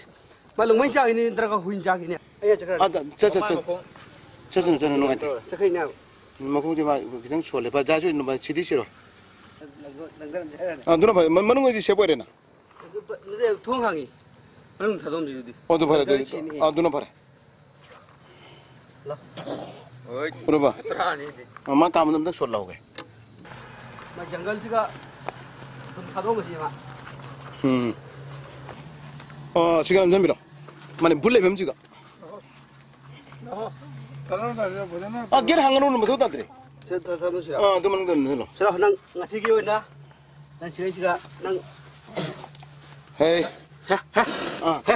ꯃꯥ ꯂꯨꯡꯃꯩ ꯆꯥꯈꯤꯅꯤ ꯅꯠꯇ꯭ꯔꯒ ꯍꯨꯏ ꯆꯥꯈꯤꯅꯤ? ꯑꯩ ꯆꯠꯈ꯭ꯔꯒꯦ꯫ ꯑꯥ, ꯆꯠ, ꯆꯠ, ꯆꯠ, ꯆꯠ꯫ ꯃꯈꯣꯡ ꯆꯠꯁꯅꯨ, ꯆꯠꯁꯅꯨ, ꯅꯨꯡꯉꯥꯏꯇꯦ꯫ ꯆꯠꯈ꯭ꯔꯤꯅꯦ ꯍꯥꯏꯕ꯫ ꯃꯈꯣꯡꯁꯦ ꯃꯥ ꯈꯤꯇꯪ ꯁꯣꯜꯂꯦ꯫ ꯕꯖꯥꯔꯁꯨ ꯅꯨꯡꯉꯥꯏ-, ꯁꯤꯗꯤ ꯁꯤꯔꯣꯏ꯫ ꯂꯪꯊꯣꯛ-, ꯂꯪꯊꯔꯝꯁꯦ ꯍꯥꯏꯔꯅꯦ꯫ ꯑꯥ, ꯑꯗꯨꯅ ꯐꯔꯦ꯫ ꯃ-, ꯃꯅꯨꯡꯗꯗꯤ ꯁꯦꯞ ꯑꯣꯏꯔꯦꯅ꯫ ꯑꯗꯨ ꯄ-, ꯅꯠꯇꯦ, ꯊꯣꯡ ꯍꯥꯡꯉꯤ꯫ ꯃꯅꯨꯡ ꯊꯥꯗꯣꯛꯑꯝꯗꯣꯏꯗꯨꯗꯤ꯫ ꯑꯣ, ꯑꯗꯨ ꯐꯔꯦ, ꯑꯗꯨꯗꯤ꯫ ꯂꯪꯊꯔ ꯁꯤꯅꯤ꯫ ꯑꯥ, ꯑꯗꯨꯅ ꯐꯔꯦ꯫ ꯂꯥꯎ꯫ ꯍꯣꯏ꯫ ꯎꯔꯕ? ꯇꯔꯥꯅꯤꯗꯤ꯫ ꯑ, ꯃꯥ ꯀꯥꯝꯕꯗ ꯑꯝꯇꯪ ꯁꯣꯠ ꯂꯧꯒꯦ꯫ ꯃꯥ ꯖꯪꯒꯜꯁꯤꯒ ꯑꯗꯨꯝ ꯊꯥꯗꯣꯛꯑꯝꯕꯁꯤ ꯃꯥ꯫ ꯎꯝ꯫ ꯑ, ꯁꯤꯒ ꯅꯝꯁꯤꯟꯕꯤꯔꯣ꯫ ꯃꯥꯅꯦ, ꯚꯨꯠ ꯂꯩꯐꯝꯁꯤꯒ꯫ ꯑ, ꯒꯦꯠ ꯍꯥꯡꯒꯅꯨ, ꯃꯊꯧ ꯇꯥꯗ꯭ꯔꯦ꯫ ꯁꯤꯗ ꯊ-, ꯊꯝꯃꯁꯤꯔꯣ? ꯑ, ꯑꯗꯨ ꯃꯅꯨꯡꯗ ꯑꯗꯨꯝ ꯂꯩꯍꯜꯂꯣ꯫ ꯁꯤꯔꯣ, ꯅꯪ ꯉꯁꯤꯒꯤ ꯑꯣꯏꯅ ꯅꯪ ꯁꯤꯒꯩꯁꯤꯒ ꯅꯪ ꯍꯦ꯫ ꯍꯦ, ꯍꯦ, ꯑ꯫ ꯍꯦ꯫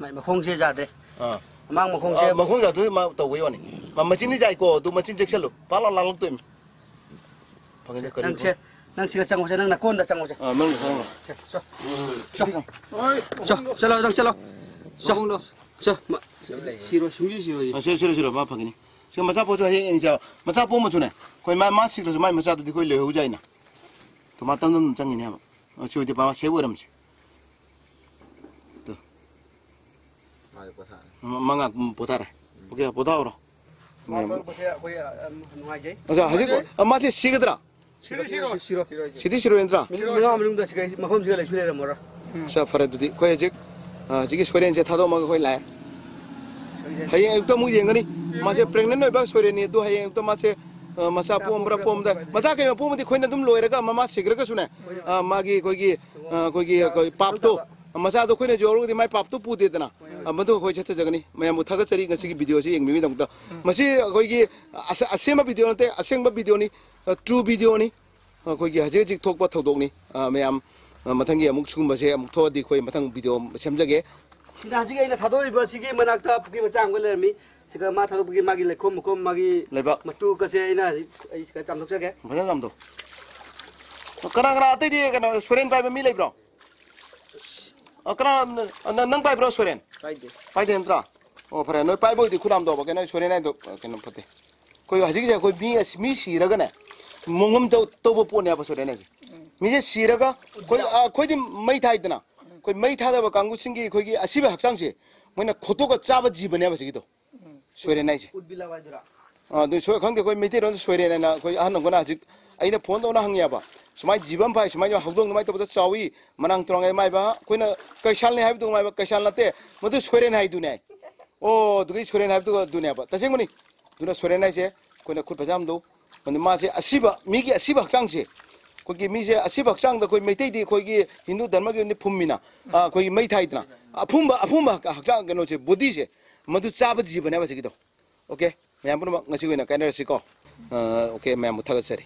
ꯃꯥꯏ ꯃꯈꯣꯡꯁꯦ ꯌꯥꯗ꯭ꯔꯦ꯫ ꯑꯥ꯫ ꯑꯃꯥꯡ ꯃꯈꯣꯡꯁꯦ ꯑꯥ, ꯃꯈꯣꯡ ꯖꯥꯠꯇꯨꯗꯤ ꯃꯥ ꯇꯧꯕꯩ ꯋꯥꯅꯤ꯫ ꯃꯥ ꯃꯆꯤꯟꯗꯤ ꯖꯥꯏꯀꯣ, ꯑꯗꯨ ꯃꯆꯤꯟ ꯆꯦꯛꯁꯜꯂꯨ꯫ ꯄꯥꯛ ꯂꯥꯎ ꯂꯥꯜꯂꯛꯇꯣꯏꯃꯤ꯫ ꯐꯪꯉꯤꯗ ꯀꯔꯤ ꯅꯪꯁꯦ, ꯅꯪ ꯁꯤꯒ ꯆꯪꯉꯣꯁꯦ, ꯅꯪ ꯅꯥꯀꯣꯟꯗ ꯆꯪꯉꯣꯁꯦ꯫ ꯑꯥ, ꯃꯅꯨꯡꯗ ꯆꯪꯉꯣ꯫ ꯆꯣ, ꯆꯣ, ꯆꯣ, ꯆꯠꯂꯣ, ꯅꯪ ꯆꯠꯂꯣ꯫ ꯆꯣ, ꯆꯣ, ꯃ-, ꯁꯤꯔꯣ, ꯁꯨꯡꯁꯤ ꯁꯤꯔꯣꯏ꯫ ꯑꯥ, ꯁꯤꯔꯣ, ꯁꯤꯔꯣ, ꯁꯤꯔꯣ, ꯃꯥ ꯐꯪꯒꯅꯤ꯫ ꯁꯤꯒ ꯃꯆꯥ ꯄꯣꯛꯑꯁꯨ ꯍꯌꯦꯡ ꯌꯦꯡꯁꯦ ꯍꯥꯏꯕ꯫ ꯃꯆꯥ ꯄꯣꯛꯑꯝꯃꯁꯨꯅꯦ, ꯑꯩꯈꯣꯏ ꯃꯥ, ꯃꯥ ꯁꯤꯈ꯭ꯔꯁꯨ ꯃꯥꯏ ꯃꯆꯥꯗꯨꯗꯤ ꯑꯩꯈꯣꯏ ꯂꯩꯍꯧꯖꯥꯏꯅ꯫ ꯇꯣ ꯃꯥ ꯇꯝ ꯇꯝ ꯆꯪꯉꯤꯅꯦ ꯍꯥꯏꯕ꯫ ꯑ, ꯁꯤ ꯑꯣꯏꯗꯤ ꯄꯥ ꯁꯦꯞ ꯑꯣꯏꯔꯝꯁꯦ꯫ ꯇꯨ꯫ ꯃꯥꯗꯤ ꯄꯣꯊꯥꯔꯦ꯫ ꯃ-, ꯃꯉꯥ ꯄꯣꯊꯥꯔꯦ꯫ ꯎꯝ꯫ ꯑꯣꯀꯦ, ꯄꯣꯊꯥꯍꯧꯔꯣ꯫ ꯃꯥ ꯊꯣꯛꯂꯛꯄꯁꯦ ꯑꯩꯈꯣꯏ, ꯑ, ꯌꯥꯝ ꯅꯨꯡꯉꯥꯏꯖꯩ꯫ ꯑꯣꯖꯥ, ꯍꯧꯖꯤꯛ, ꯑ, ꯃꯥꯁꯦ ꯁꯤꯒꯗ꯭ꯔꯥ? ꯁꯤꯔꯣꯏ, ꯁꯤꯔꯣꯏ꯫ ꯁꯤꯔꯣꯏ꯫ ꯁꯤꯗꯤ ꯁꯤꯔꯣꯏ ꯅꯠꯇ꯭ꯔꯥ? ꯃꯤꯅꯤꯠ ꯃꯉꯥ ꯃꯅꯨꯡꯗ ꯁꯤꯒ ꯃꯐꯝꯁꯤꯒ ꯂꯩꯁꯨ ꯂꯩꯔꯝꯃꯔꯣꯏ꯫ ꯎꯝ꯫ ꯁꯥ, ꯐꯔꯦ ꯑꯗꯨꯗꯤ꯫ ꯑꯩꯈꯣꯏ ꯍꯧꯖꯤꯛ, ꯑ, ꯍꯧꯖꯤꯛꯀꯤ ꯁꯣꯏꯔꯦꯟꯁꯦ ꯊꯥꯗꯣꯛꯑꯝꯃꯒ ꯑꯩꯈꯣꯏ ꯂꯥꯛꯑꯦ꯫ ꯁꯣꯏꯔꯦꯟ꯫ ꯍꯌꯦꯡ ꯑꯌꯨꯛꯇ ꯑꯃꯨꯛ ꯌꯦꯡꯒꯅꯤ꯫ ꯃꯥꯁꯦ pregnant ꯑꯣꯏꯕ ꯁꯣꯏꯔꯦꯟꯅꯤ꯫ ꯑꯗꯨ ꯍꯌꯦꯡ ꯑꯌꯨꯛꯇ ꯃꯥꯁꯦ, ꯑ, ꯃꯆꯥ ꯄꯣꯛꯑꯝꯕ꯭ꯔꯥ ꯄꯣꯛꯑꯝꯗꯥꯏ, ꯃꯆꯥ ꯀꯩꯒꯨꯝꯕ ꯄꯣꯛꯑꯝꯃꯗꯤ ꯑꯩꯈꯣꯏꯅ ꯑꯗꯨꯝ ꯂꯣꯏꯔꯒ ꯃꯃꯥ ꯁꯤꯈ꯭ꯔꯒꯁꯨꯅꯦ, ꯑ, ꯃꯥꯒꯤ ꯑꯩꯈꯣꯏꯒꯤ, ꯑ, ꯑꯩꯈꯣꯏꯒꯤ, ꯑꯩꯈꯣꯏ ꯄꯥꯞꯇꯣ, ꯃꯆꯥꯗꯣ ꯑꯩꯈꯣꯏꯅ ꯌꯧꯔꯒꯗꯤ ꯃꯥꯏ ꯄꯥꯞꯇꯣ ꯄꯨꯗꯦꯗꯅ꯫ ꯑ, ꯃꯗꯨ ꯑꯩꯈꯣꯏ ꯆꯠꯆꯖꯒꯅꯤ꯫ ꯃꯌꯥꯝꯕꯨ ꯊꯥꯒꯠꯆꯔꯤ ꯉꯁꯤꯒꯤ video ꯁꯤ ꯌꯦꯡꯕꯤꯕꯒꯤꯗꯃꯛꯇ꯫ ꯃꯁꯤ ꯑꯩꯈꯣꯏꯒꯤ ꯑꯁ-, ꯑꯁꯦꯝꯕ video ꯅꯠꯇꯦ, ꯑꯁꯦꯡꯕ video ꯅꯤ, ꯑ, true video ꯅꯤ꯫ ꯑꯩꯈꯣꯏꯒꯤ ꯍꯧꯖꯤꯛ ꯍꯧꯖꯤꯛ ꯊꯣꯛꯄ ꯊꯧꯗꯣꯛꯅꯤ꯫ ꯑ, ꯃꯌꯥꯝ, ꯑ, ꯃꯊꯪꯒꯤ ꯑꯃꯨꯛ ꯁꯤꯒꯨꯝꯕꯁꯦ ꯑꯃꯨꯛ ꯊꯣꯛꯑꯗꯤ ꯑꯩꯈꯣꯏ ꯃꯊꯪ video ꯁꯦꯝꯖꯒꯦ꯫ ꯁꯤꯗ ꯍꯧꯖꯤꯛ ꯑꯩꯅ ꯊꯥꯗꯣꯛꯏꯕ ꯁꯤꯒꯤ ꯃꯅꯥꯛꯇ ꯄꯨꯈ꯭ꯔꯤ ꯃꯆꯥ ꯑꯃꯒ ꯂꯩꯔꯝꯃꯤ꯫ ꯁꯤꯗ ꯃꯥ ꯊꯥꯗꯣꯛꯄꯒꯤ ꯃꯥꯒꯤ ꯂꯩꯈꯣꯝ ꯃꯈꯣꯝ ꯃꯥꯒꯤ ꯂꯩꯕꯥꯛ꯫ ꯃꯇꯨꯒꯁꯦ ꯑꯩꯅ ꯍꯧꯖꯤꯛ ꯑꯩ ꯁꯤꯗ ꯆꯥꯝꯊꯣꯛꯆꯒꯦ꯫ ꯐꯖꯅ ꯆꯥꯝꯊꯣꯛ꯫ ꯀꯅꯥ ꯀꯅꯥ ꯑꯇꯩꯗꯤ ꯀꯩꯅꯣ ꯁꯣꯏꯔꯦꯟ ꯄꯥꯏꯕ ꯃꯤ ꯂꯩꯕ꯭ꯔꯣ? ꯑ, ꯀꯅꯥ, ꯅ-, ꯅ-, ꯅꯪ ꯄꯥꯏꯕ꯭ꯔꯣ ꯁꯣꯏꯔꯦꯟ? ꯄꯥꯏꯗꯦ꯫ ꯄꯥꯏꯗꯦ ꯅꯠꯇ꯭ꯔꯥ? ꯑꯣ, ꯐꯔꯦ, ꯅꯣꯏ ꯄꯥꯏꯕ ꯑꯣꯏꯗꯤ ꯈꯨꯠ ꯍꯥꯝꯗꯣꯛꯑꯣꯕ, ꯀꯩꯅꯣ ꯁꯣꯏꯔꯦꯟ ꯍꯥꯏꯗꯣ, ꯑ, ꯀꯩꯅꯣ ꯐꯠꯇꯦ꯫ ꯑꯩꯈꯣꯏ ꯍꯧꯖꯤꯛꯀꯤꯁꯦ ꯑꯩꯈꯣꯏ ꯃꯤ ꯑꯁ-, ꯃꯤ ꯁꯤꯔꯒꯅꯦ, ꯃꯣꯡꯉꯝ ꯇꯧ-, ꯇꯧꯕ ꯄꯣꯠꯅꯦꯕ ꯁꯣꯏꯔꯦꯟ ꯍꯥꯏꯁꯦ꯫ ꯎꯝ꯫ ꯃꯤꯁꯦ ꯁꯤꯔꯒ ꯑꯩꯈꯣꯏ, ꯑ, ꯑꯩꯈꯣꯏꯗꯤ ꯃꯩ ꯊꯥꯏꯗꯅ, ꯑꯩꯈꯣꯏ ꯃꯩ ꯊꯥꯗꯕ ꯀꯥꯡꯕꯨꯁꯤꯡꯒꯤ ꯑꯩꯈꯣꯏꯒꯤ ꯑꯁꯤꯕ ꯍꯛꯆꯥꯡꯁꯦ ꯃꯣꯏꯅ ꯈꯣꯠꯇꯣꯛꯑ ꯆꯥꯕ ꯖꯤꯕꯅꯦꯕ ꯁꯤꯒꯤꯗꯣ꯫ ꯎꯝ꯫ ꯁꯣꯏꯔꯦꯟ ꯍꯥꯏꯁꯦ꯫ ꯎꯠ ꯕꯤꯂꯥ ꯍꯥꯏꯗꯨꯔꯥ? ꯑ, ꯑꯗꯨ ꯁꯣꯏ-, ꯈꯪꯗꯦ, ꯑꯩꯈꯣꯏ ꯃꯩꯇꯩꯔꯣꯟꯗ ꯁꯣꯏꯔꯦꯟ ꯍꯥꯏꯅ ꯑꯩꯈꯣꯏ ꯑꯍꯟ ꯑꯃꯅ ꯍꯧꯖꯤꯛ ꯑꯩꯅ ꯐꯣꯟ ꯇꯧꯅ ꯍꯪꯉꯦꯕ꯫ ꯁꯨꯃꯥꯏꯅ ꯖꯤꯕ ꯑꯃ ꯐꯥꯏ, ꯁꯨꯃꯥꯏꯅ ꯍꯧꯗꯣꯡ ꯑꯗꯨꯃꯥꯏꯅ ꯇꯧꯕꯗ ꯆꯥꯎꯏ, ꯃꯅꯥꯡ ꯇꯨꯔꯥꯡ ꯃꯥꯏꯕ, ꯑꯩꯈꯣꯏꯅ ꯀꯩꯁꯥꯜꯅꯤ ꯍꯥꯏꯕꯗꯨ ꯃꯥꯏꯕ, ꯀꯩꯁꯥꯜ ꯅꯠꯇꯦ, ꯃꯗꯨ ꯁꯣꯏꯔꯦꯟ ꯍꯥꯏꯗꯨꯅꯦ꯫ ꯑꯣ, ꯑꯗꯨꯒꯤ ꯁꯣꯏꯔꯦꯟ ꯍꯥꯏꯕꯗꯨ ꯑꯗꯨꯅꯦꯕ꯫ ꯇꯁꯦꯡꯕꯅꯤ꯫ ꯑꯗꯨꯅ ꯁꯣꯏꯔꯦꯟ ꯍꯥꯏꯁꯦ ꯑꯩꯈꯣꯏꯅ ꯈꯨꯠ ꯐꯖꯅ ꯍꯥꯝꯗꯣꯛꯎ꯫ ꯃꯗꯨ ꯃꯥꯁꯦ ꯑꯁꯤꯕ, ꯃꯤꯒꯤ ꯑꯁꯤꯕ ꯍꯛꯆꯥꯡꯁꯦ, ꯑꯩꯈꯣꯏꯒꯤ ꯃꯤꯁꯦ ꯑꯁꯤꯕ ꯍꯛꯆꯥꯡꯗ ꯑꯩꯈꯣꯏ ꯃꯩꯇꯩꯗꯤ ꯑꯩꯈꯣꯏꯒꯤ ꯍꯤꯟꯗꯨ ꯙꯔꯃꯒꯤ ꯑꯣꯏꯅ ꯐꯨꯝꯃꯤꯅ, ꯑ, ꯑꯩꯈꯣꯏꯒꯤ ꯃꯩ ꯊꯥꯏꯗꯅ, ꯑꯐꯨꯝꯕ, ꯑꯐꯨꯝꯕ ꯍꯛ-, ꯍꯛꯆꯥꯡ ꯀꯩꯅꯣꯁꯦ, bodyꯁꯦ, ꯃꯗꯨ ꯆꯥꯕ ꯖꯤꯕꯅꯦꯕ ꯍꯧꯖꯤꯛꯀꯤꯗꯣ꯫ ꯑꯣꯀꯦ? ꯃꯌꯥꯝ ꯄꯨꯝꯅꯃꯛ ꯉꯁꯤꯒꯤ ꯑꯣꯏꯅ ꯀꯥꯏꯅꯔꯁꯤꯀꯣ꯫ ꯑ, ꯑꯣꯀꯦ, ꯃꯌꯥꯝꯕꯨ ꯊꯥꯒꯠꯆꯔꯤ꯫